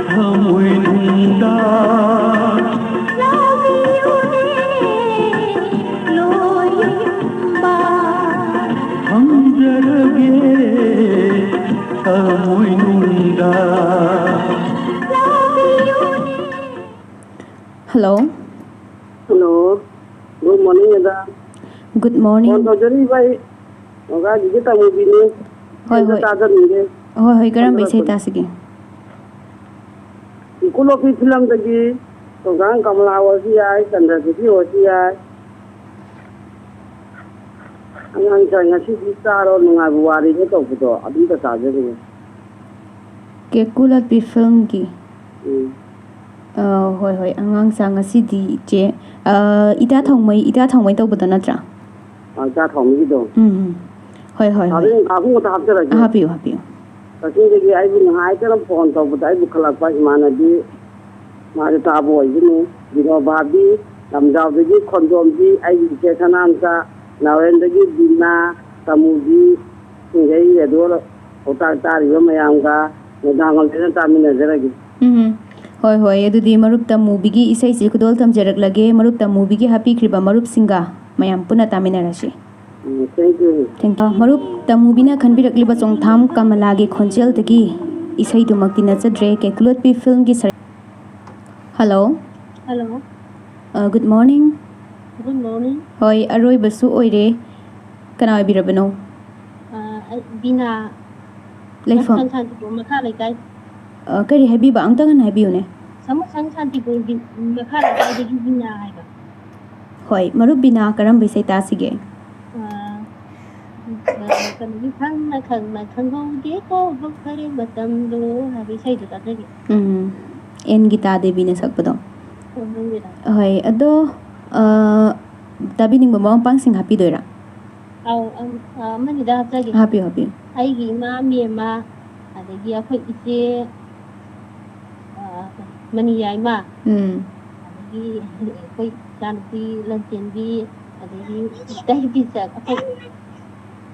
ꯊꯃꯣꯏꯅꯨꯡꯗ꯫ ꯂꯧꯕꯤꯌꯨꯅꯦ, ꯂꯣꯏꯌꯨꯝꯕ꯫ ꯊꯝꯖꯔꯒꯦ ꯊꯃꯣꯏꯅꯨꯡꯗ꯫ Hello. Hello. Good morning, madam. Good morning. Phone ꯇꯧꯖꯔꯛꯏꯕ ꯑꯩ ꯑꯣꯖꯥꯒꯤꯗꯤ ꯇꯃꯨꯕꯤꯅꯤ꯫ ꯍꯣꯏ, ꯑꯝꯇ ꯍꯣꯏ꯫ ꯇꯥꯖꯅꯤꯡꯉꯦ꯫ ꯍꯣꯏ, ꯍꯣꯏ, ꯀꯔꯝꯕ ꯏꯁꯩ ꯇꯥꯖꯔꯛꯄꯅꯤ꯫ ꯇꯥꯁꯤꯒꯦ? ꯏꯀꯨꯂꯣꯄꯤ ꯐꯤꯂꯝꯗꯒꯤ ꯊꯧꯖꯥꯡ ꯀꯃꯂꯥ ꯑꯣꯏꯔꯁꯨ ꯌꯥꯏ, ꯆꯟꯗ꯭ꯔꯖꯤꯠꯀꯤ ꯑꯣꯏꯔꯁꯨ ꯌꯥꯏ꯫ ꯑꯉꯥꯡ ꯁꯥꯏ ꯉꯁꯤꯗꯤ ꯆꯥꯔꯣ ꯅꯨꯡꯉꯥꯏꯕ ꯋꯥꯔꯤꯅꯦ ꯇꯧꯕꯗꯣ, ꯑꯗꯨꯝꯇ ꯇꯥꯖꯅꯤꯡꯉꯦ꯫ ꯀꯦꯀꯨ ꯂꯣꯠꯄꯤ ꯐꯤꯂꯝꯒꯤ꯫ ꯎꯝ꯫ ꯑ, ꯍꯣꯏ, ꯍꯣꯏ, ꯑꯉꯥꯡ ꯁꯥ ꯉꯁꯤꯗꯤ ꯏꯆꯦ, ꯑ, ꯏꯇꯥ ꯊꯥꯎꯃꯩ, ꯏꯇꯥ ꯊꯥꯎꯃꯩ ꯇꯧꯕꯗꯣ ꯅꯠꯇ꯭ꯔꯥ? ꯑ, ꯏꯇꯥ ꯊꯥꯎꯃꯩꯒꯤꯗꯣ꯫ ꯎꯝ, ꯎꯝ꯫ ꯍꯣꯏ, ꯍꯣꯏ, ꯍꯣꯏ꯫ ꯁꯥꯕꯤ ꯑꯍꯨꯝ ꯈꯛꯇ ꯍꯥꯞꯆꯔꯒꯦ꯫ ꯍꯥꯞꯄꯤꯌꯨ, ꯍꯥꯞꯄꯤꯌꯨ꯫ ꯀꯛꯆꯤꯡꯗꯒꯤ ꯑꯩꯕꯨ ꯉꯍꯥꯏꯇꯅ ꯐꯣꯟ ꯇꯧꯕꯗ ꯑꯩꯕꯨ ꯈꯜꯂꯛꯄ ꯏꯃꯥꯟꯅꯕꯤ, ꯃꯥꯁꯦ ꯇꯥꯕ ꯑꯣꯏꯒꯅꯤ꯫ ꯕꯤꯅꯣ ꯚꯥꯕꯤ, ꯂꯝꯖꯥꯎꯗꯒꯤ ꯈꯣꯟꯗꯣꯝꯕꯤ, ꯑꯩꯒꯤ ꯏꯆꯦ ꯁꯅꯥꯝꯆꯥ, ꯅꯥꯎꯔꯦꯝꯗꯒꯤ ꯕꯤꯅꯥ, ꯇꯃꯨꯕꯤ, ꯁꯤꯡꯖꯩ ꯔꯦꯗꯤꯑꯣ ꯄꯥꯎꯇꯥꯛ ꯇꯥꯔꯤꯕ ꯃꯌꯥꯝꯒ ꯅꯨꯡꯗꯥꯡ ꯋꯥꯏꯔꯝꯗ ꯇꯥꯃꯤꯟꯅꯖꯔꯒꯦ꯫ ꯎꯝ꯫ ꯍꯣꯏ, ꯍꯣꯏ꯫ ꯑꯗꯨꯗꯤ ꯃꯔꯨꯞ ꯇꯃꯨꯕꯤꯒꯤ ꯏꯁꯩꯁꯤ ꯈꯨꯗꯣꯜ ꯊꯝꯖꯔꯛꯂꯒꯦ꯫ ꯃꯔꯨꯞ ꯇꯃꯨꯕꯤꯒꯤ ꯍꯥꯞꯄꯤꯈ꯭ꯔꯤꯕ ꯃꯔꯨꯞꯁꯤꯡꯒ ꯃꯌꯥꯝ ꯄꯨꯟꯅ ꯇꯥꯃꯤꯟꯅꯔꯁꯤ꯫ ꯎꯝ, thank you꯫ Thank you꯫ ꯃꯔꯨꯞ ꯇꯃꯨꯕꯤꯅ ꯈꯟꯕꯤꯔꯛꯂꯤꯕ ꯆꯣꯡꯊꯥꯝ ꯀꯃꯂꯥꯒꯤ ꯈꯣꯟꯖꯦꯜꯗꯒꯤ ꯏꯁꯩꯗꯨꯃꯛꯇꯤ ꯅꯠꯆꯗ꯭ꯔꯦ, ꯀꯦꯀꯨꯂꯣꯠꯄꯤ ꯐꯤꯂꯝꯒꯤ ꯁꯔ-, ꯍꯜꯂꯣ꯫ ꯍꯜꯂꯣ꯫ ꯑ, good morning꯫ Good morning꯫ ꯍꯣꯏ, ꯑꯔꯣꯏꯕꯁꯨ ꯑꯣꯏꯔꯦ꯫ ꯀꯅꯥ ꯑꯣꯏꯕꯤꯔꯕꯅꯣ? ꯑ, ꯑꯩ ꯕꯤꯅꯥ꯫ ꯂꯩꯐꯝ? ꯁꯪ ꯁꯥꯟꯇꯤꯄꯨꯔ ꯃꯈꯥ ꯂꯩꯀꯥꯏ꯫ ꯑ, ꯀꯔꯤ ꯍꯥꯏꯕꯤꯕ? ꯑꯃꯨꯛꯇꯪ ꯍꯟꯅ ꯍꯥꯏꯕꯤꯌꯨꯅꯦ꯫ ꯁꯪ ꯁꯥꯟꯇꯤꯄꯨꯔꯒꯤ ꯃꯈꯥ ꯂꯩꯀꯥꯏꯗꯒꯤ ꯕꯤꯅꯥ ꯍꯥꯏꯕ꯫ ꯍꯣꯏ, ꯃꯔꯨꯞ ꯕꯤꯅꯥ, ꯀꯔꯝꯕ ꯏꯁꯩ ꯇꯥꯁꯤꯒꯦ? ꯑ, ꯑ, ꯀꯩꯅꯣꯒꯤ, ꯈꯪꯅ ꯈꯪꯅ ꯈꯪꯍꯧꯗꯦꯀꯣ ꯍꯧꯈꯔꯦ ꯃꯇꯝꯗꯣ ꯍꯥꯏꯕ ꯏꯁꯩꯗꯣ ꯇꯥꯖꯒꯦ꯫ ꯎꯝ, ꯑꯦꯟ ꯒꯤꯇꯥ ꯗꯦꯕꯤꯅ ꯁꯛꯄꯗꯣ꯫ ꯎꯝ, ꯈꯪꯗꯦꯗ꯫ ꯍꯣꯏ, ꯑꯗꯣ, ꯑ, ꯇꯥꯕꯤꯅꯤꯡꯕ ꯃꯔꯨꯞ ꯃꯄꯥꯡꯁꯤꯡ ꯍꯥꯞꯄꯤꯗꯣꯏꯔꯥ? ꯑꯧ, ꯑꯝ-, ꯑ, ꯑꯃꯅꯤꯗ ꯍꯥꯞꯆꯒꯦ꯫ ꯍꯥꯞꯄꯤꯌꯨ, ꯍꯥꯞꯄꯤꯌꯨ꯫ ꯑꯩꯒꯤ ꯏꯃꯥ ꯃꯦꯝꯃ, ꯑꯗꯒꯤ ꯑꯩꯈꯣꯏ ꯏꯆꯦ, ꯑ, ꯃꯅꯤ ꯌꯥꯏꯃ, ꯎꯝ꯫ ꯑꯗꯒꯤ ꯑꯩꯈꯣꯏ ꯏꯆꯥꯅꯨꯄꯤ ꯂꯟꯆꯦꯟꯕꯤ, ꯑꯗꯒꯤ ꯏꯇꯩ ꯄꯤꯆꯠ, ꯑꯩꯈꯣꯏ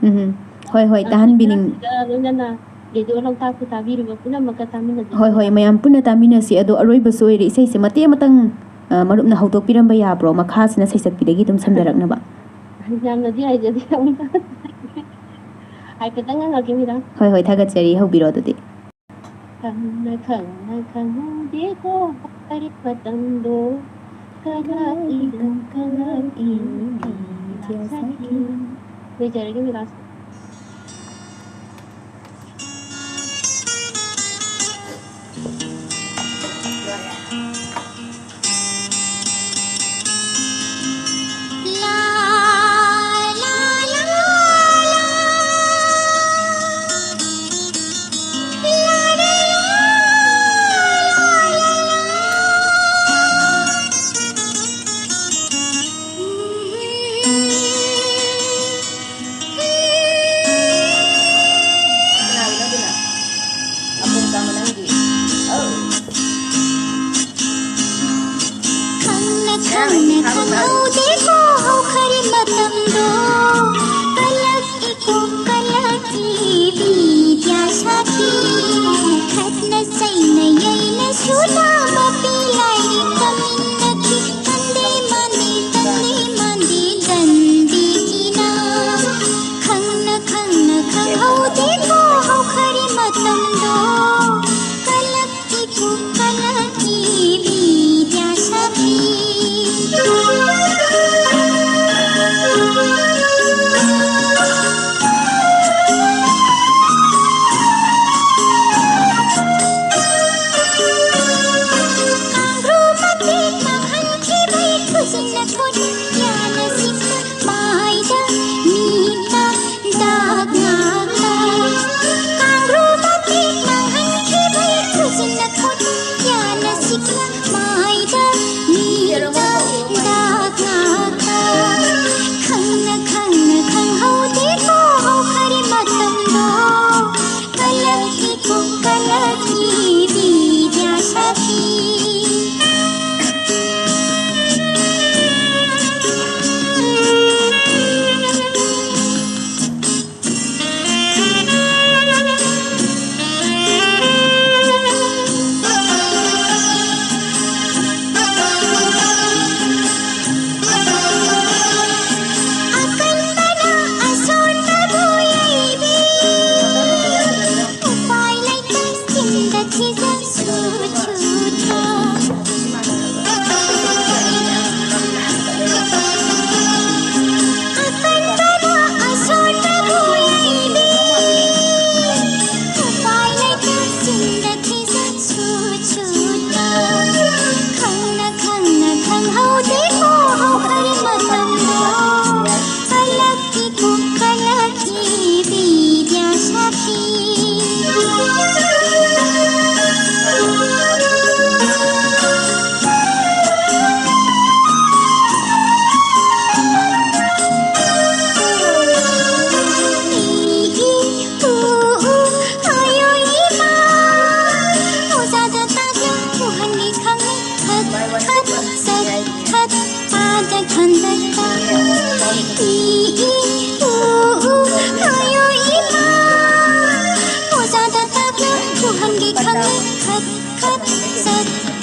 ꯎꯝ꯫ ꯍꯣꯏ, ꯍꯣꯏ, ꯑ, ꯇꯥꯍꯟꯕꯤꯅꯤꯡ- ꯁꯤꯗ ꯂꯣꯏꯅꯅ ꯔꯦꯗꯤꯑꯣ ꯂꯣꯛꯇꯥꯛꯄꯨ ꯇꯥꯕꯤꯔꯤꯕ ꯄꯨꯝꯅꯃꯛꯀ ꯇꯥꯃꯤꯟꯅꯖꯦ꯫ ꯍꯣꯏ, ꯍꯣꯏ, ꯃꯌꯥꯝ ꯄꯨꯟꯅ ꯇꯥꯃꯤꯟꯅꯁꯤ꯫ ꯑꯗꯣ ꯑꯔꯣꯏꯕꯁꯨ ꯑꯣꯏꯔꯦ, ꯏꯁꯩꯁꯦ ꯃꯇꯦꯛ ꯑꯃꯇꯪ, ꯑ, ꯃꯔꯨꯞꯅ ꯍꯧꯗꯣꯛꯄꯤꯔꯝꯕ ꯌꯥꯕ꯭ꯔꯣ? ꯃꯈꯥꯁꯤꯅ ꯁꯩꯁꯛꯄꯤꯗꯒꯤ ꯑꯗꯨꯝ ꯁꯝꯖꯔꯛꯅꯕ꯫ ꯌꯥꯝꯅꯗꯤ ꯍꯩꯖꯗꯦ, ꯑꯃꯨꯛꯇ ꯍꯥꯏꯐꯦꯠꯇꯪ ꯉꯪꯉꯛꯀꯦ, ꯃꯦꯗꯥꯝ꯫ ꯍꯣꯏ, ꯍꯣꯏ, ꯊꯥꯒꯠꯆꯔꯤ, ꯍꯧꯕꯤꯔꯣ ꯑꯗꯨꯗꯤ꯫ ꯈꯪꯅ ꯈꯪꯅ ꯈꯪꯍꯧꯗꯦꯀꯣ ꯍꯧꯈꯔꯦ ꯃꯇꯝꯗꯣ, ꯀꯂꯛꯏꯗ ꯀꯂꯛꯏ ꯏꯊꯤꯜ ꯁꯥꯠꯈꯤ꯫ ꯂꯣꯏꯖꯔꯒꯦ, ꯃꯦꯗꯥꯝ꯫ ꯀꯅꯥꯒꯤꯅꯣ ꯑꯗꯨꯅ? ꯑꯄꯣꯝ ꯆꯥꯃ ꯅꯪꯒꯤ꯫ ꯑꯧ꯫ ꯈꯪꯅ ꯈꯪꯅ ꯈꯪꯍꯧꯗꯦꯀꯣ ꯍꯧꯈꯔꯦ ꯃꯇꯝꯗꯣ, ꯀꯂꯛꯏꯀꯣ ꯀꯂꯛꯏ ꯕꯤꯗ꯭ꯌꯥ ꯁꯥꯈꯤ꯫ ꯈꯠꯅ ꯆꯩꯅ ꯌꯩꯅ ꯁꯨꯅ ꯃꯄꯤ ꯂꯥꯏꯔꯤꯛ ꯇꯝꯃꯤꯟꯅꯈꯤ꯫ ꯇꯟꯗꯦ ꯃꯥꯟꯗꯦ ꯇꯟꯗꯦ ꯃꯥꯟꯗꯦ ꯗꯟꯗꯤꯒꯤꯅ, ꯈꯪꯅ ꯈꯪꯅ ꯈꯪꯍꯧꯗꯦꯀꯣ ꯍꯧꯈꯔꯦ ꯃꯇꯝꯗꯣ꯫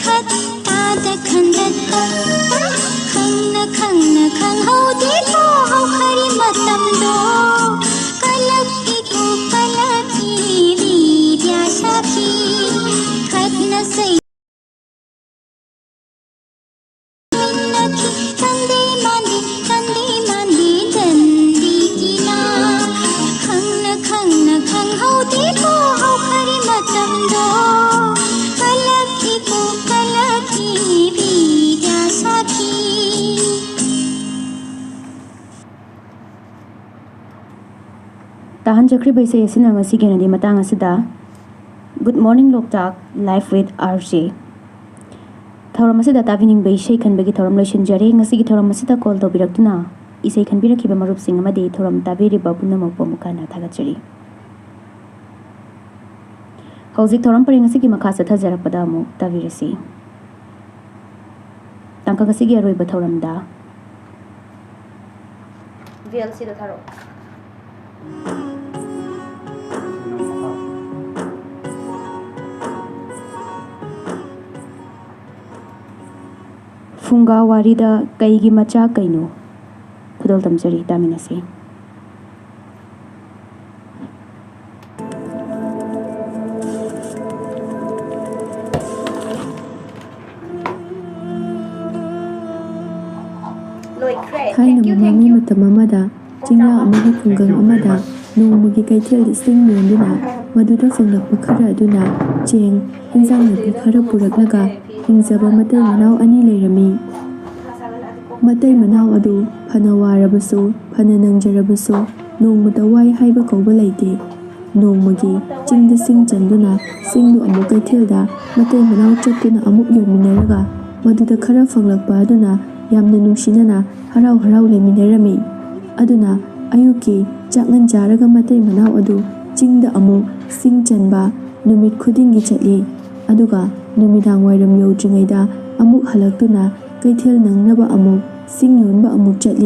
ꯈꯠ ꯇꯥꯗ ꯈꯟꯗꯠꯇ ꯈꯪꯅ ꯈꯪꯅ ꯈꯪꯍꯧꯗꯦꯀꯣ ꯍꯧꯈꯔꯤ ꯃꯇꯝꯗꯣ꯫ ꯀꯂꯛꯏꯀꯣ ꯀꯂꯛꯏ ꯕꯤꯗ꯭ꯌꯥ ꯁꯥꯈꯤ ꯈꯠꯅ ꯆꯩ ꯃꯤꯟꯅꯈꯤ ꯀꯟꯗꯦ ꯃꯥꯟꯗꯦ ꯀꯟꯗꯦ ꯃꯥꯟꯗꯦ ꯗꯟꯗꯤꯒꯤꯅ ꯈꯪꯅ ꯈꯪꯅ ꯈꯪꯍꯧꯗꯦꯀꯣ ꯍꯧꯈꯔꯤ ꯃꯇꯝꯗꯣ꯫ ꯀꯂꯛꯏꯀꯣ ꯀꯂꯛꯏ ꯕꯤꯗ꯭ꯌꯥ ꯁꯥꯈꯤ꯫ ꯇꯥꯍꯟꯖꯈ꯭ꯔꯤꯕ ꯏꯁꯩ ꯑꯁꯤꯅ ꯉꯁꯤꯒꯤ ꯑꯣꯏꯅꯗꯤ ꯃꯇꯥꯡ ꯑꯁꯤꯗ Good Morning Loktak, Live with R J꯫ ꯊꯧꯔꯝ ꯑꯁꯤꯗ ꯇꯥꯕꯤꯅꯤꯡꯕ ꯏꯁꯩ ꯈꯟꯕꯒꯤ ꯊꯧꯔꯝ ꯂꯣꯏꯁꯤꯟꯖꯔꯦ꯫ ꯉꯁꯤꯒꯤ ꯊꯧꯔꯝ ꯑꯁꯤꯗ ꯀꯣꯜ ꯇꯧꯕꯤꯔꯛꯇꯨꯅ ꯏꯁꯩ ꯈꯟꯕꯤꯔꯛꯈꯤꯕ ꯃꯔꯨꯞꯁꯤꯡ ꯑꯃꯗꯤ ꯊꯧꯔꯝ ꯇꯥꯕꯤꯔꯤꯕ ꯄꯨꯝꯅꯃꯛꯄꯨ ꯑꯃꯨꯛ ꯍꯟꯅ ꯊꯥꯒꯠꯆꯔꯤ꯫ ꯍꯧꯖꯤꯛ ꯊꯧꯔꯝ ꯄꯔꯦꯡ ꯑꯁꯤꯒꯤ ꯃꯈꯥ ꯆꯠꯊꯖꯔꯛꯄꯗ ꯑꯃꯨꯛ ꯇꯥꯕꯤꯔꯁꯤ꯫ ꯇꯥꯡꯀꯛ ꯑꯁꯤꯒꯤ ꯑꯔꯣꯏꯕ ꯊꯧꯔꯝꯗ ꯚꯤ ꯑꯦꯜ ꯁꯤꯗ ꯊꯥꯔꯛꯑꯣ꯫ ꯐꯨꯡꯒꯥ ꯋꯥꯔꯤꯗ ꯀꯩꯒꯤ ꯃꯆꯥ ꯀꯩꯅꯣ? ꯈꯨꯗꯣꯜ ꯇꯝꯖꯔꯤ, ꯇꯥꯃꯤꯟꯅꯁꯤ꯫ ꯊꯥꯏꯅ ꯃꯃꯥꯡꯉꯩ ꯃꯇꯝ ꯑꯃꯗ ꯆꯤꯡꯌꯥ ꯑꯃꯒꯤ ꯈꯨꯡꯒꯪ ꯑꯃꯗ ꯅꯣꯡꯃꯒꯤ ꯀꯩꯊꯦꯜꯗ ꯁꯤꯡ ꯌꯣꯟꯗꯨꯅ ꯃꯗꯨꯗ ꯐꯪꯂꯛꯄ ꯈꯔ ꯑꯗꯨꯅ ꯆꯦꯡ, ꯏꯟꯖꯥꯡ ꯅꯥꯄꯤ ꯈꯔ ꯄꯨꯔꯛꯂꯒ ꯍꯤꯡꯖꯕ ꯃꯇꯩ ꯃꯅꯥꯎ ꯑꯅꯤ ꯂꯩꯔꯝꯃꯤ꯫ ꯃꯇꯩ ꯃꯅꯥꯎ ꯑꯗꯨ ꯐꯅ ꯋꯥꯔꯕꯁꯨ, ꯐꯅ ꯅꯪꯖꯔꯕꯁꯨ, ꯅꯣꯡꯃꯇ ꯋꯥꯏ ꯍꯥꯏꯕ ꯀꯧꯕ ꯂꯩꯇꯦ꯫ ꯅꯣꯡꯃꯒꯤ ꯆꯤꯡꯗ ꯁꯤꯡ ꯆꯟꯗꯨꯅ ꯁꯤꯡꯗꯨ ꯑꯃꯨꯛ ꯀꯩꯊꯦꯜꯗ ꯃꯇꯩ ꯃꯅꯥꯎ ꯆꯠꯇꯨꯅ ꯑꯃꯨꯛ ꯌꯣꯟꯃꯤꯟꯅꯔꯒ ꯃꯗꯨꯗ ꯈꯔ ꯐꯪꯂꯛꯄ ꯑꯗꯨꯅ ꯌꯥꯝꯅ ꯅꯨꯡꯁꯤꯅꯅ ꯍꯔꯥꯎ ꯍꯔꯥꯎ ꯂꯩꯃꯤꯟꯅꯔꯝꯃꯤ꯫ ꯑꯗꯨꯅ ꯑꯌꯨꯛꯀꯤ ꯆꯥꯛꯉꯟ ꯆꯥꯔꯒ ꯃꯇꯩ ꯃꯅꯥꯎ ꯑꯗꯨ ꯆꯤꯡꯗ ꯑꯃꯨꯛ ꯁꯤꯡ ꯆꯟꯕ ꯅꯨꯃꯤꯠ ꯈꯨꯗꯤꯡꯒꯤ ꯆꯠꯂꯤ꯫ ꯑꯗꯨꯒ ꯅꯨꯃꯤꯗꯥꯡ ꯋꯥꯏꯔꯝ ꯌꯧꯗ꯭ꯔꯤꯉꯩꯗ ꯑꯃꯨꯛ ꯍꯜꯂꯛꯇꯨꯅ ꯀꯩꯊꯦꯜ ꯅꯪꯅꯕ ꯑꯃꯨꯛ ꯁꯤꯡ ꯌꯣꯟꯕ ꯑꯃꯨꯛ ꯆꯠꯂꯤ꯫